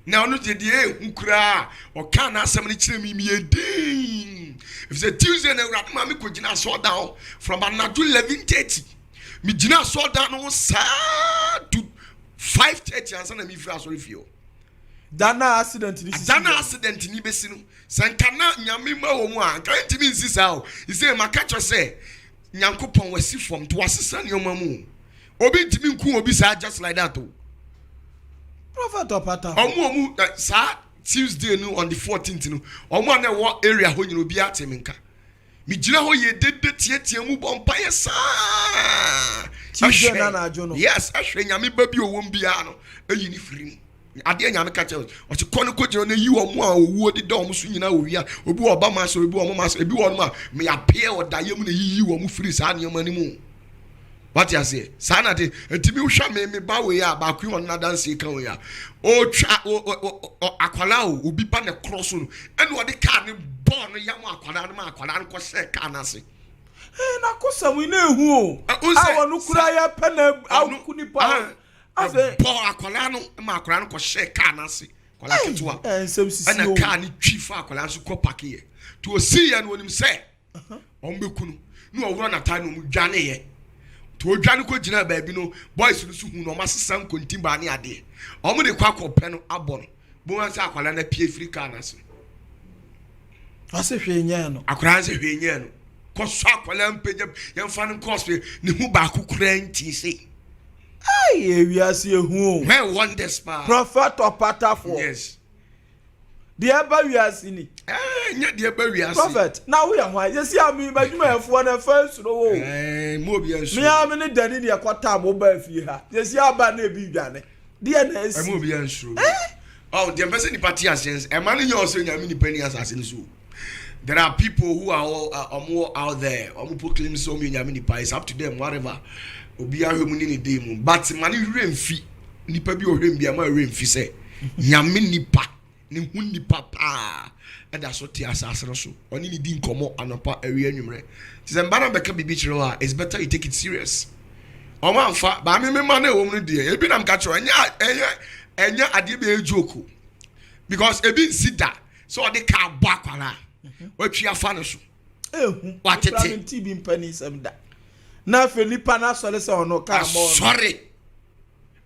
na ɔno deɛ deɛ ehu koraa ɔkaa n'asɛm no kyerɛ mi mi yɛ dinn efisɛ Tuesday na Awurade maame kɔ gyina asɔɔdan hɔ from anadwo 11:30. Megyina asɔredan no ho saa to 5:30 ansa na mefiri asɔre fie hɔ. Da na accident ni sisi. Da na accident ni besi no. Sɛ nka na Nyame ma wɔ mu a, nka ntumi nsi saa o. Sɛ maka kyerɛ sɛ Nyankopɔn wasi fam to wasesa nneɛma mu. Obi ntumi nku obi saa just like that o. Prophet Ɔpata. Ɔmo ɔmo eh, saa Tuesday no on the 14th no, ɔmo a na ɛwɔ area hɔ nyina obi ate me nka. Megyina hɔ yɛ dede teatea mu bɔ mpaeɛ saa. Tuesday na anadwo no. Yes, ɛhwɛ Nyame ba bi ɔwɔ mu biara no, ɛyi ne firi mu. Adeɛ Nyame ka kyerɛ ɔsi kɔ no kɔ gyina no yi wɔn a owuo deda wɔn so nyinaa wɔ wia. Obi wɔ ɔba ma asɔre, obi wɔ ɔmo ma asɔre, ebi wɔ ɔmo a meapeɛ ɔdayɛ mu na yiyi wɔn firi saa nneɛma no mu. Wate aseɛ? Saa na de nti mi hwɛ me me ba wei a baako yi ɔno n'adanseɛ ka wei a ɔtwa akwadaa o obi ba na korɔ so no ɛna ɔde kaa ne bɔɔl no yam akwadaa no ma akwadaa no kɔhyɛ kaa no ase. Ee na kosɛm yi na ehu o. A wɔn kura yɛ pɛ na aku nipa. Afei bɔɔl akwadaa no ma akwadaa no kɔhyɛ kaa no ase. Akwadaa ketewa. Ɛna kaa no twi fa akwadaa no so kɔ paki yɛ. To osi yɛ no onim sɛ. Wɔn bɛku no na ɔworɔ n'ataade na wɔn dwaneeɛ. Nti ɔdwane kɔ gyinaa baabi no, boys no nso hu no, wɔn asesa nkontimbaa ne adeɛ. Wɔn de kɔ akɔpɛ no abɔ no. Bohu sɛ akwadaa no apue firi kaa no ase. Ɔse hwee nyɛɛ no. Akwadaa no sɛ hwee nyɛɛ no. Kɔsɔ akwadaa mpagya yɛmfa no nkɔ hospital ne ho baako koraa nti se. Ai, ewiase ehu o. Where wonders paa. Prophet ɔpatafoɔ. Yes. Deɛ ɛba wiase ni. Ɛɛ nyɛ deɛ ɛba wiase. Prophet, na woyɛ hwan? Yɛsi a mi m'adwumayɛfoɔ no ɛfa nsuro wo. Ɛɛ mu obi nsuro. Mi a mi ne Dani deɛ kɔta mo ba fie ha. Yɛsi aba na ebi dwane. Deɛ na esi. Ɛmu obi nsuro. Ɔ deɛ mpɛ sɛ nipa te aseɛ nsɛ ɛma no nyɛ ɔsɛ Nyame nipa ni asase no so. There are people who are all uh, out there. Ɔmo proclaim sɛ ɔmo yɛ Nyame nipa. It's up to them whatever. Obi ahwɛ mu ne ne dan mu. But ma ne werɛ mfi nipa bi ɔhwɛ mu bi ama werɛ mfi sɛ Nyame nipa ne ho nipa paa ɛda so te asase no so. Ɔne ne di nkɔmɔ anɔpa awia anwummerɛ. Te sɛ mba na bɛka biribi kyerɛ wo a, it's better you take it serious. Ɔmo amfa baame me ma na ɛwɔ mu no deɛ ebi nam ka kyerɛ ɛnyɛ ɛnyɛ ɛnyɛ adeɛ bi ɛyɛ joke o. Because ebi nsi da. Sɛ ɔde kaa bɔ akwadaa a, watwi afa no so. Ehu. Watete. Okura ne ti bi mpa ni nsɛm da. Na afei nipa no asɔre sɛ ɔno kaa bɔɔ no. Asɔre.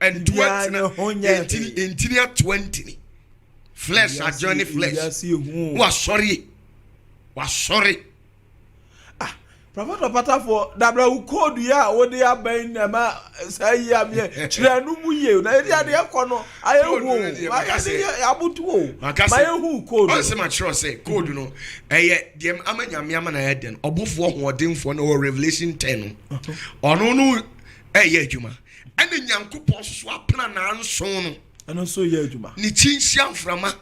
Ntoa Biribiara tena. ne ho nyɛ Ntini hwee. ntini atoa ntini. Flesh Wiase adjoin ne flesh. wiase ehu o. Wasɔre. Wasɔre. Ah, Prophet Ɔpatafoɔ, dabra wo code yi a wode aba yi na ɛma saa yi a meɛ kyerɛ no mu yie na yɛde adeɛ kɔ no ayɛ hu o ayɛ de yɛ aboto o ma yɛ hu code no. Ɔnsɛ ma kyerɛ sɛ code no ɛyɛ deɛ ama Nyame ama na ɛyɛ dɛn ɔbofoɔ hoɔdenfoɔ na ɔwɔ Revelation 10 no ɔno no ɛyɛ adwuma ɛna Nyankopɔn soso apena nanson no ɛno nso yɛ adwuma ne kyinhyia mframa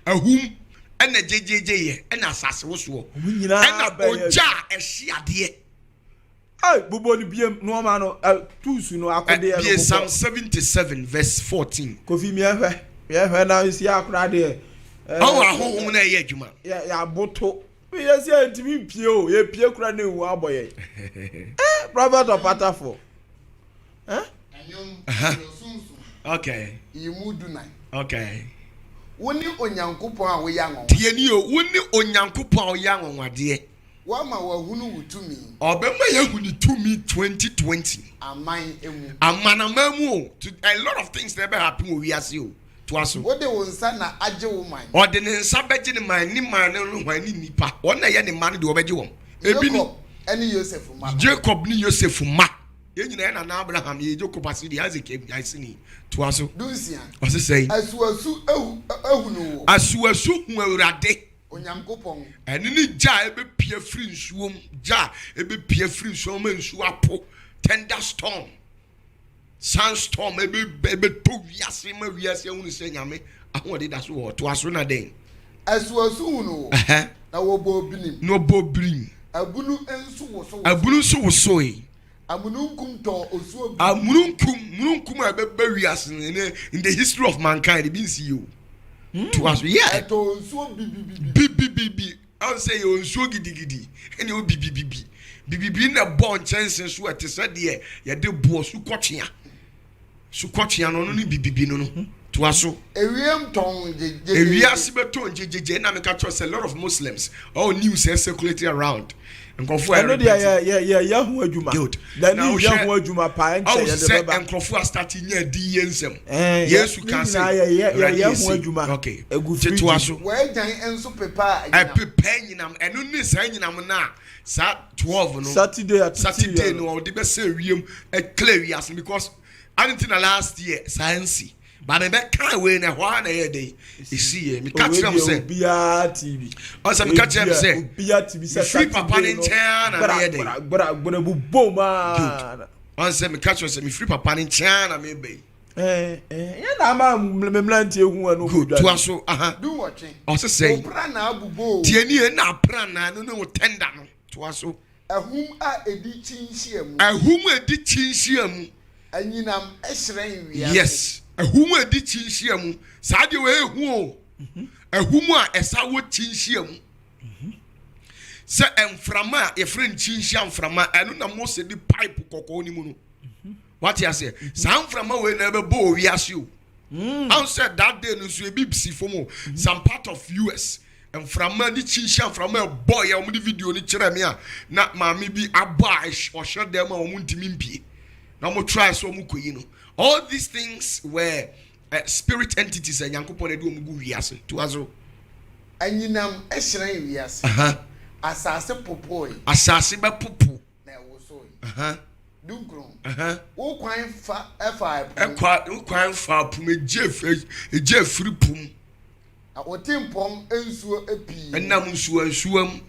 ahum ɛna gyegyeegyeyɛ ɛna asase wosoɔ ɛna ogya a ɛhye adeɛ. Ɛy bobɔ no biem nneɛma no ɛ tuusu no akodeɛ no bie Psalm 77 verse 14. Kofi miɛhwɛ miɛhwɛ na esi akora deɛ. Ɔwɔ ahohom na ɛyɛ adwuma. Yɛ yɛaboto yɛ si yɛ ntumi mpie o yɛ pie kura ne ewu abɔ yɛ. Ɛ Prophet Ɔpatafo. Eh? Ɛnwom aduoson Okay. Nyiyimu dunan. Okay. Wo ne Onyankopɔn a woyɛ anwanwadeɛ. Tie nie o, wo ne Onyankopɔn a woyɛ anwanwadeɛ. Woama wɔahunu wo tumi. Ɔbɛma yɛahu ne tumi 2020. Aman mu. Amanaman mu o, to a lot of things na ɛbɛ happen wɔ wiase o. Toa so. Wode wo nsa na agye wo man. Ɔde ne nsa bɛgye ne man, ne man no ne hwan ne nnipa. Wɔn na ɛyɛ ne mma no deɛ ɔbɛgye wɔn. Ebi ni. Jacob ne Yosef mma no. Jacob ne Yosef mma. Yɛn nyinaa yɛ nana Abraham, yɛyɛ Jacob ase deɛ, Isaac aseni. Toa so. Dunsia. Ɔse sɛn? Asuasu ehu ehunu wo. Asuasu hu Awurade. Onyankopɔn. Ɛno ne gya a ɛbɛpia firi nsuo mu, gya a ɛbɛpia firi nsuo mu ma nsuo apo, tender storm, sandstorm ɛbɛtɔ wiase ma wiase ahunu sɛ Nyame ahoɔden da so wɔ hɔ. Toa so na dɛn? Asuasu hunu wo, na wɔbɔɔ binim. Na wɔbɔɔ birim. Abunu nso wosowosoe. Abunu nso wosoe. Amununkum tɔɔ osuo bi. Amununkum, mununkum a ɛbɛba wiase no, in, in the history of mankind, ebi nsi yi o. Hmm. To aso, yeah. Ɛtɔɔ nsuo bibibibi. Bibibibi. Ɔn sɛ yɛ nsuo gidigidi, ɛna ɛwɔ bibibibi. Bibibi na ɛbɔɔ nkyɛnse so ɛte sɛ deɛ yɛde boɔ sukɔtwea. Sukɔtwea no, ɔno ne bibibi no no. Toa so. Ewiem tɔn gyegyeegye. Ewiase bɛtɔn gyegyeegye. Ɛna meka kyerɛ sɛ lot of Muslims all news ɛ circulating around. Nkurɔfoɔ a Ɛno deɛ yɛ yɛ yɛ yɛ ho adwuma. Good. Na ne yɛ ho adwuma paa nkyɛ yɛ de bɛba. Sɛ nkurɔfoɔ a start nya adi yɛ nsɛm. Ɛɛ Yesu ka sɛ. Nyinaa yɛ yɛ yɛ yɛ ho adwuma. Okay. Egu fridge. Toa so. W'agyan nso pepaa anyinam. Ɛpepaa anyinam. Ɛno ne saa anyinam no a saa 12 no. Saturday atete Saturday no ɔde bɛsɛ wiem ɛclear wiase because Adi nti na last year saa nsi. Ba me bɛ kan wei na ɛhɔ ara na ɛyɛ den. Esi yɛ. Me ka kyerɛ mo sɛ. Obiara TV. Ɔsɛ me ka kyerɛ mo sɛ. Obiara TV sɛ Saturday no. Mefiri papa ne nkyɛn ara na meyɛ den. Gbra gbra gbra bubom ara. Good. Ɔsɛ me ka kyerɛ sɛ mefiri papa ne nkyɛn ara na meba yi. Ɛɛ ɛɛ yɛn na ama mmeranteɛ hu ɛno. Good. Toa so. Aha. Dunwɔtwe. Ɔsɛ sɛ. Opranaa buboo. Tie nie na apranaa no ne wo tender no. Toa so. Ahum a ɛdi kyi nhyiamu. Ahum a ɛdi kyi nhyiamu. Anyinam hyerɛn wiase. Yes, ahum a ɛdi kyi nhyiamu. Saa deɛ wɔ ehu o. Ahum a ɛsa wɔ kyi nhyiamu. Sɛ mframa a yɛfrɛ no kyi nhyia mframa, ɛno na Mose de pipe kɔkɔɔ no mu no. Wate aseɛ? Saa mframa wei na ɛbɛbɔ wɔ wiase o. Ahun sɛ that day no nso ebi si fam o. Some part of US mframa ne kyinhyia mframa ɛbɔ yɛ wɔn de video no kyerɛ me a na maame bi abɔ a ɔhyɛ dan mu a wɔn ntumi mpie na wɔn try sɛ wɔn kɔ yi no. All these things were uh, spirit entities a Nyankopɔn de wɔn gu wiase. To aso. Anyinam hyerɛn wiase. Asase popoe. Asase bɛpopo. Na ɛwosoe. Dunkron. Wo kwan fa ɛfaa ɛpo mu. Ɛkwa wo kwan faa po mu egye egye afiri po mu. Na wo tempɔn nsuo pii. Ɛnam nsuwa nsuwa mu.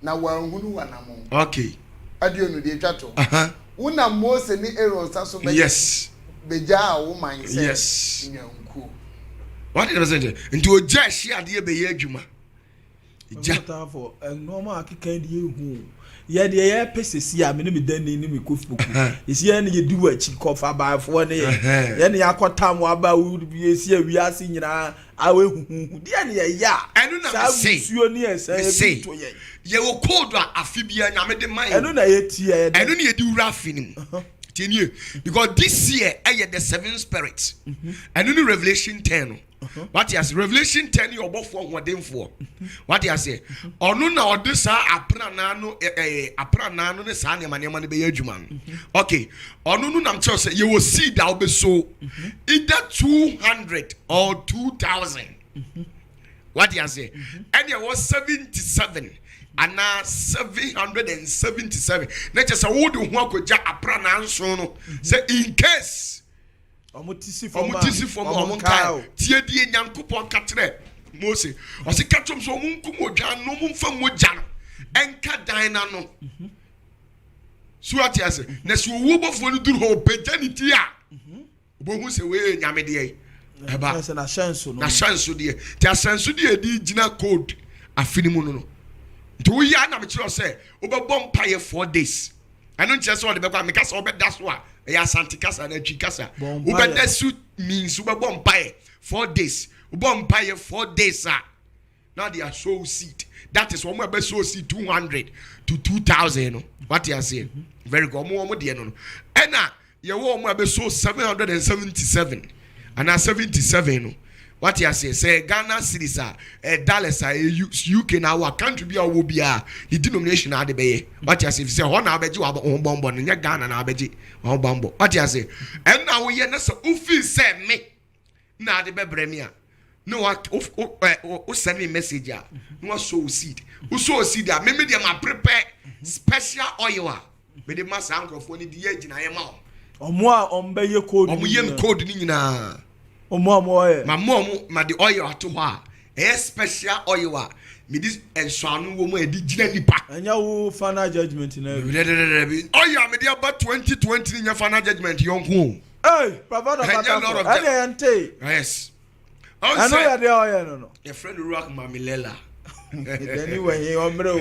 Na wɔanhunu w'anammɔn. Okay. Aduonu deɛ etwa to. Wonam Mose ne Aaron nsa so bɛ Yes. begyaa wo man sɛ Yes. nnwankuo. Wate deɛ mɛsɛ nkyɛ nti ogya ɛhye adeɛ bɛyɛ adwuma. Gya. Ɔtamfo, nneɛma a akeka yi deɛ ehu o. Yɛ deɛ yɛpɛ sɛsi a me ne me dani ne me kofi poku. Yɛsi yɛn ne yɛdi wɔ akyi kɔfa baafoɔ ne yɛ. Yɛn ne yɛakɔtam waba yɛsi awiase nyinaa a ehuhuhu. Deɛ ne yɛyɛ a Ɛno na saa mese, musuo ne ɛsɛ mese, ebi to yɛn. yɛwɔ code a afe biara Nyame de ma yɛn. Ɛno na yɛti ɛyɛ dɛ. Ɛno ne yɛde wura afe no mu. Tie nie, because this year ɛyɛ the seven spirit. Ɛno ne Revelation 10 no. Wate ase? Revelation 10 yɛ ɔbɔfoɔ hoɔdenfoɔ. Wate ase? Ɔno na ɔde saa apranaa no ɛɛ apranaa no ne saa nneɛma nneɛma no bɛyɛ adwuma no. Okay, ɔno no nam kyerɛ sɛ yɛwɔ seed a wobɛso either 200 or 2000. Wate ase? Ɛne ɛwɔ 77. Anaa 777 na kyerɛ sɛ wode ho akɔgya apranaa nson no sɛ in case Ɔmo ti si fam ɔmo a ti si fam a ɔmo ɔmo nkae nkae o. Tie deɛ Nyankopɔn ka kyerɛ Mose. Ɔse ka kyerɛ ɔmo sɛ ɔmo nkum odwan no, ɔmo mfa mogya no ɛnka dan no ano. So ate ase? Na sɛ owuo bɔfoɔ no duru hɔ ɔpagya ne ti a, Wobɛhu sɛ wei yɛ nyame deɛ ɛba. Kyerɛ sɛ n'ahyɛnso no. N'ahyɛnso deɛ. Nti ahyɛnso deɛ yɛde gyina code afe no mu no no. Nti woyɛ a na mekyerɛ sɛ wobɛbɔ mpaeɛ 4 days. Ɛno nkyerɛ sɛ ɔde bɛkɔ a meka sɛ wobɛda so a, ɛyɛ Asante kasa na Twi kasa. Bɔ mpaeɛ. Wobɛda so means wobɛbɔ mpaeɛ 4 days. Wobɔ mpaeɛ 4 days a, na de sow seed. That is wɔn a bɛ sow seed 200 to 2,000 no. Wate aseɛ? Very good. Wɔn deɛ no, ɛna yɛwɔ wɔn a bɛ sow 777 anaa 77 no. Wate aseɛ? Sɛ Ghana cedis a, dollars a, UK na awɔ country bi a wɔwɔ biara ne denomination na ade bɛyɛ. Wate aseɛ? Fi sɛ hɔ na abɛgye wɔn ho bɔnbɔ no, nyɛ Ghana na abɛgye wɔn ho bɔnbɔ. Wate aseɛ? Ɛna woyɛ na sɛ wofi sɛ me na ade bɛbrɛ mi a, na wa wo wo ɛ wo send me message a, na wa sow seed. Wo sow seed a, mímí deɛ ma prepare special oil a mede ma saa nkurɔfoɔ no de yɛ agyinaeɛ ma wɔn. Ɔmo a ɔmo bɛyɛ code. Ɔmo yɛ no code ne nyinaa. Ɔmo a ɔmo ɔyɛ. Ma mo ɔmo ma de oil ato hɔ a ɛyɛ special oil a mede nsɔano wɔ mu a yɛde gyina nipa. Ɛnyɛ wo final judgement na bi. Dɛdɛdɛdɛ, oil a mede aba 2020 nyɛ final judgement yɔnko o. Hey, Papa Ɛnyɛ Dɔkata Lord of ɛne yɛn te. Yes. Ɛno yɛ deɛ ɔyɛ no. Yɛfrɛ no Ruach Mamilela. Dani wɔ hin ɔmmerɛ o.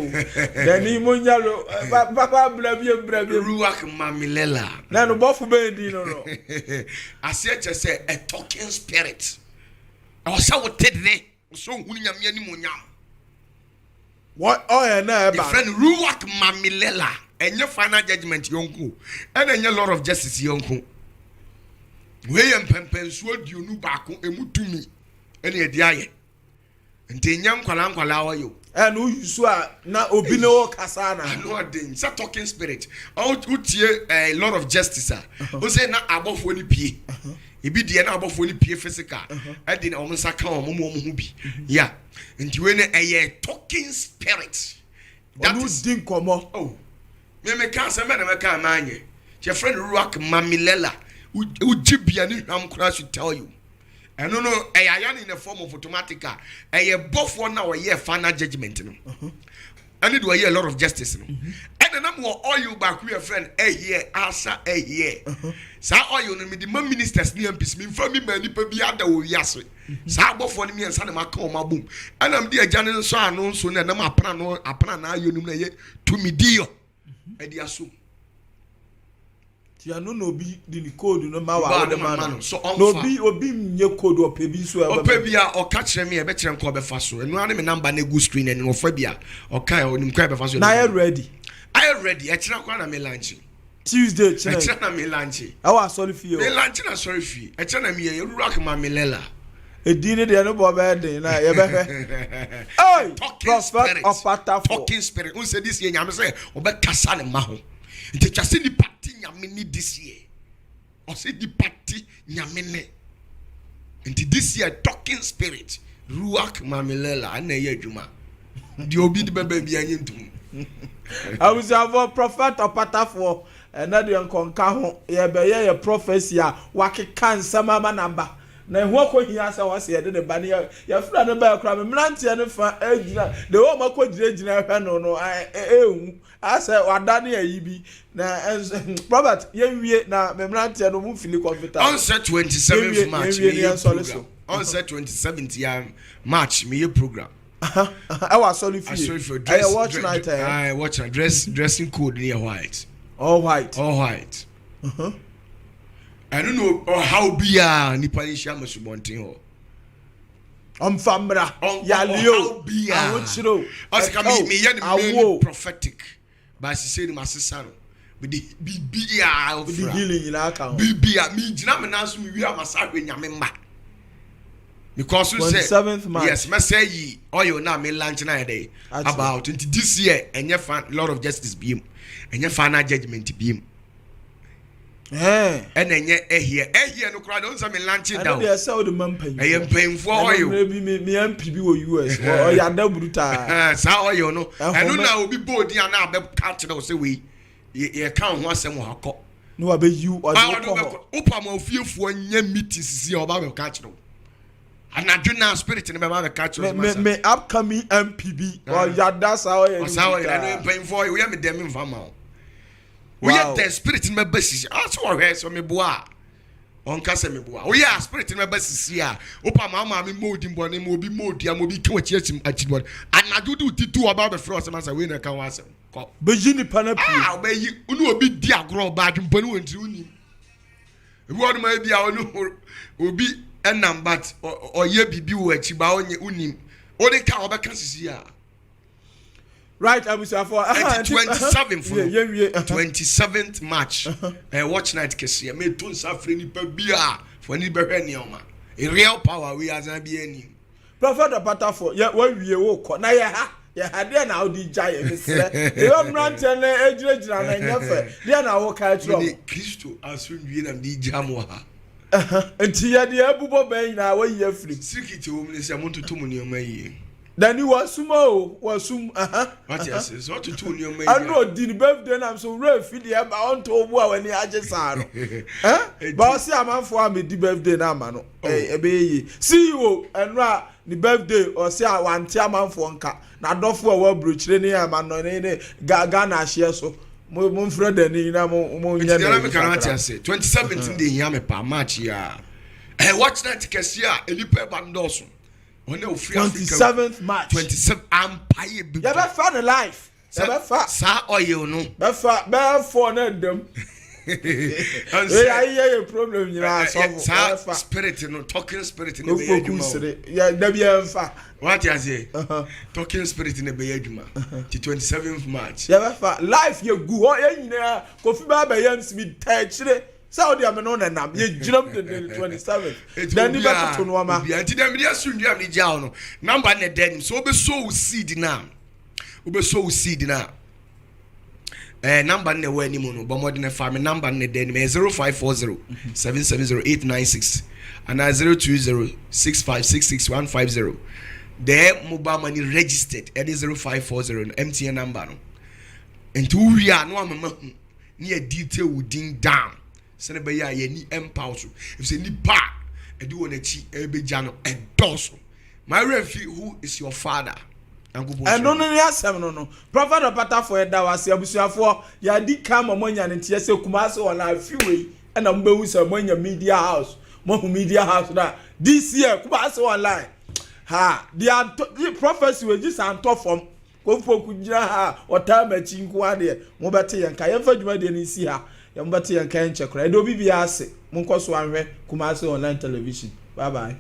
Dani mo nya lo papa bra biem, bra biem. Ruach Mamilela. Na no bɔfo bɛn din no? Aseɛ kyerɛ sɛ a talking spirit. Ɛwɔ sɛ wote ne sɛ ohunu Nyame animonyam. Wɔ ɔyɛ na ɛba. Yɛfrɛ no Ruach Mamilela. Ɛnyɛ final judgement yɔnko, ɛna ɛnyɛ Lord of Justice yɔnko. Wei yɛ mpɛmpɛnsoɔ 21 emu tumi ɛna yɛde ayɛ, nti nyɛ nkwalaa nkwalaa ɔyɛ o. Ɛna oyi so a na obi ne wɔ kasa na. Ano ɔden sɛ talking spirit. Wotie Lord of Justice a, o sɛ na abɔfoɔ no pie ebi deɛ, na abɔfoɔ no pie physical ɛde na wɔn nsa ka wɔn mu, wɔn ho bi ya. Nti wei no ɛyɛ talking spirit. That is di nkɔmɔ. Oh, mímí ka asɛm bɛ na mɛka ama anyɛ kyɛfrɛ no Ruach Mamilela. Wogye bia ne hwam koraa should tell you. Ɛno no ɛyɛ aya no in the form of automatic a ɛyɛ bɔfoɔ na ɔyɛ final judgement no ɛne de ɔyɛ Lord of Justice no. Ɛna nam wɔ oil baako yɛ friend ɛyɛ asa ɛyɛ saa oil no mede ma ministers ne MPs. Memfa mi ma nipa bi ada wɔ wiase. Saa abɔfoɔ no mmiɛnsa na maka wɔn abom, ɛna mede agya no nso ano nso na ɛnam apena no apena na ayɔ no mu na ɛyɛ tumidiyɔ ɛde asom. Ti ɛno na obi de ne code no ma wa Ba wode no ma ma no. no. So na ɔmfa. Obi nye code, ɔpɛ bi nso a Ɔpɛ bi a ɔka kyerɛ me a, ɛbɛkyerɛ nkɔ ɔbɛfa so. Ɛno ara ne me number na egu screen anim. Ɔfa bi a ɔka ɛ onim kwan ɛbɛfa so. Na ayɛ ready? Ayɛ ready. Ɛkyerɛ kwan na me launch. Tuesday kyerɛ? Ɛkyerɛ na me launch. Ɛwɔ asɔre fie Me o. launch na asɔre fie. Ɛkyerɛ na me yɛ Ruach Mamilela. Edin ne deɛ no bɔ bɛyɛ den na yɛbɛhwɛ. Hey, Talking Prophet spirit. Ɔpatafo. Talking spirit n sɛ this year Nyame sɛ ɔbɛkasa ne ma ho, nti atwa sɛ nipa te Nyame ne. This year ɔsɛ nipa te Nyame ne, nti this year talking spirit Ruach Mamilela ɛna ɛyɛ adwuma deɛ obi de bɛbɛ bi anyi ntom. Abusuafoɔ, Prophet Ɔpatafoɔ, ɛnɛ deɛ nkɔnka ho yɛbɛyɛ yɛ prophecy a wakeka nsɛm ama naba na ɛho akɔhia sɛ wɔsɛ yɛde ne ba ne yɛfrɛ no bɛyɛ koraa. Me mmeranteɛ no fa gyina de wɔn akɔ gyinagyina hwɛ no ɛɛhu asɛ wada ne ayi bi na ɛnso Robert yɛnwie na me mmeranteɛ no mu fili kɔmputa. Ɔnsɛ 27th March yɛnwie ne meyɛ yɛnsɔre program. So. Ɔnsɛ 27th ya March meyɛ program. Ɛwɔ asɔre fie. Asɔre fie. Ɛyɛ watch night ɛ? Aye, watch night. Dressing code ne yɛ white. All white. All white. Ɛno na ɔhaw biara nipa ne hyia ma subɔnten hɔ. Ɔmfa mmra yale o. Ɔhaw biara. Ahokyere o. Ɔsɛ ka ɛka o, meyɛ no awo mainly o. prophetic baasise no masesa no mede biribiara Wode fra. Healing nyinaa ka ho. Biribiara megyina me nan so mewie a masa ahwɛ Nyame mma because so sɛ 27th March. Yes, mɛsɛ yi oil na me launch na yɛ dɛ Akyerɛ. about. Nti this year ɛnyɛ fan Lord of Justice biem, ɛnyɛ final judgement biem. Ɛna ɛnyɛ ɛhiɛ ɛhiɛ no koraa de ɔn sɛ me lanche da o. Ɛno deɛ ɛsɛ wode ma mpanyinfoɔ. Ɛyɛ mpanyinfoɔ oil. Ɛno mmerɛ bi me me MP bi wɔ US ɔyɛ ada brutaa. Saa oil no ɛno na obi bɔ odin a na abɛ ka kyerɛ wo sɛ wei yɛ ka wo ho asɛm wɔ ha kɔ. Na wabɛ yi ɔde wo kɔ hɔ. Wopa ma ofiefoɔ nyɛ meeting sisi a ɔba abɛ ka kyerɛ wo. Anadwo na spirit no bɛba abɛka kyerɛ wo sɛ masa. Me me upcoming MP bi ɔyɛ ada saa oil no. Saa oil ɛno mpanyinfoɔ oil woyɛ me dɛ me nfa ma wo. Woyɛ dɛ spirit no bɛba sisi a sɛ ɔhwɛ sɛ meboa a ɔnka sɛ meboa woyɛ a spirit no bɛba sisi a wopa ma maame mmɔ odin bɔne ma obi mmɔ odua ma obi ka wakyi akyi akyi bɔne anadwo de wo ti tu ɔba bɛfrɛ ɔsɛ masa wei na ɛka ho asɛm kɔ bɛyi nipa no pie a ɔbɛyi wo ne obi di agorɔ ɔba adwempɔne wɔ ntiri wonim ebi wɔ nom ebi a ɔne obi ɛnam but ɔyɛ biribi wɔ akyi ba ɔnyɛ wonim wode ka ɔbɛka sisi a Right abusuafoɔ. Ɛti 27th no 27th March ɛyɛ watch night kɛseɛ meto nsa frɛ nipa bi a fo ani bɛhwɛ nneɛma real power wei azan bi anim. Prophet Ɔpatafo yɛ wawie wo kɔ na yɛ ha yɛ ha deɛ na wode gya yɛ mesrɛ yɛ mmeranteɛ no gyinagyina no ɛnyɛ fɛ deɛ na woka akyerɛ ɔmo. Kristo asomdwie na mede gya mo ha. Nti yɛde abubɔ bɛn nyinaa wayi afiri. Sikiti wɔ mu ne sɛ montoto mo nneɛma yie. Dani wasum o wasum aha. Wate ase sɛ ɔtoto nneɛma yi. Ɛna odi ne birthday nam so wura efi deɛ ɛba ɔntɔ obu a w'ani agye saa no. Ɛ ba ɔsi amanfoɔ a medi birthday na ama no ɛbɛyɛ yie. CEO ɛno a ne birthday ɔsi a wante amanfoɔ nka n'adɔfo a ɛwɔ aburokyire ne amanɔne ne Ghana ahyeɛ so mo mo nfrɛ Dani na mo mo nyɛ ne. Nti deɛ meka no ate ase 27 de hia me paa March yi a ɛyɛ watch night kɛseɛ a nnipa ɛba no dɔɔso. Wɔn a wɔfiri Africa. 27th March. 27 ampaeɛ bi. Yɛbɛfa no live. Yɛbɛfa. Saa oil no. Bɛfa bɛyɛ fɔ na ɛdam. Ee ayi yɛ yɛ problem nyinaa sɔfo. Saa spirit no talking spirit no bɛyɛ adwuma o. Yɛ dabi yɛn fa. Wate aseɛ. Talking spirit no bɛyɛ adwuma. Ti 27th March. Yɛbɛfa live yɛ gu hɔ yɛn nyinaa kofi bɛ abɛyɛ nsimi tɛ akyire. Sɛ wo deɛ me ne wo nenam yɛgyinam dendenden 27 Dani bɛtoto nnoɔma. Obiara nti deɛ mede asomdwie a mede gyaa wo no number na ɛda anim sɛ wobɛsɔ wo seed no a wobɛsɔ wo seed no a eh, number no na ɛwɔ anim no bɔ mmɔden fa me number no na ɛda anim ɛyɛ 0540 770 896 anaa 020 6566150 the mobile money registered ɛne 0540 no MTN number no nti wowie a na wamama hu ne yɛ detail wo din down sɛdeɛ ɛbɛyɛ a yɛn ani mpa wo so efisɛ nipa a ɛde wɔn akyi ɛbɛgya no ɛdɔɔso my werɛ fi who is your father ɛno no ne asɛm no no Prophet Ɔpatafoɔ yɛda wo ase abusuafoɔ yɛadi kan ma moanya ne nteɛ sɛ Kumasi wɔ la afi wei ɛna mobɛhu sɛ moanya media house moahu media house no a this year Kumasi online ha deɛ antɔ prophecy wei gye sɛ antɔ fam Kofi Poku gyina ha a ɔtaa m'akyi nko ara deɛ, mobɛte yɛn nka. Yɛmfa dwumadie no nsi ha. Yɛ mobɛte yɛn nka ɛnkyɛ koraa. Yɛda obi biara ase. Monkɔ so ara nhwɛ Kumasi Online Television. Bye bye.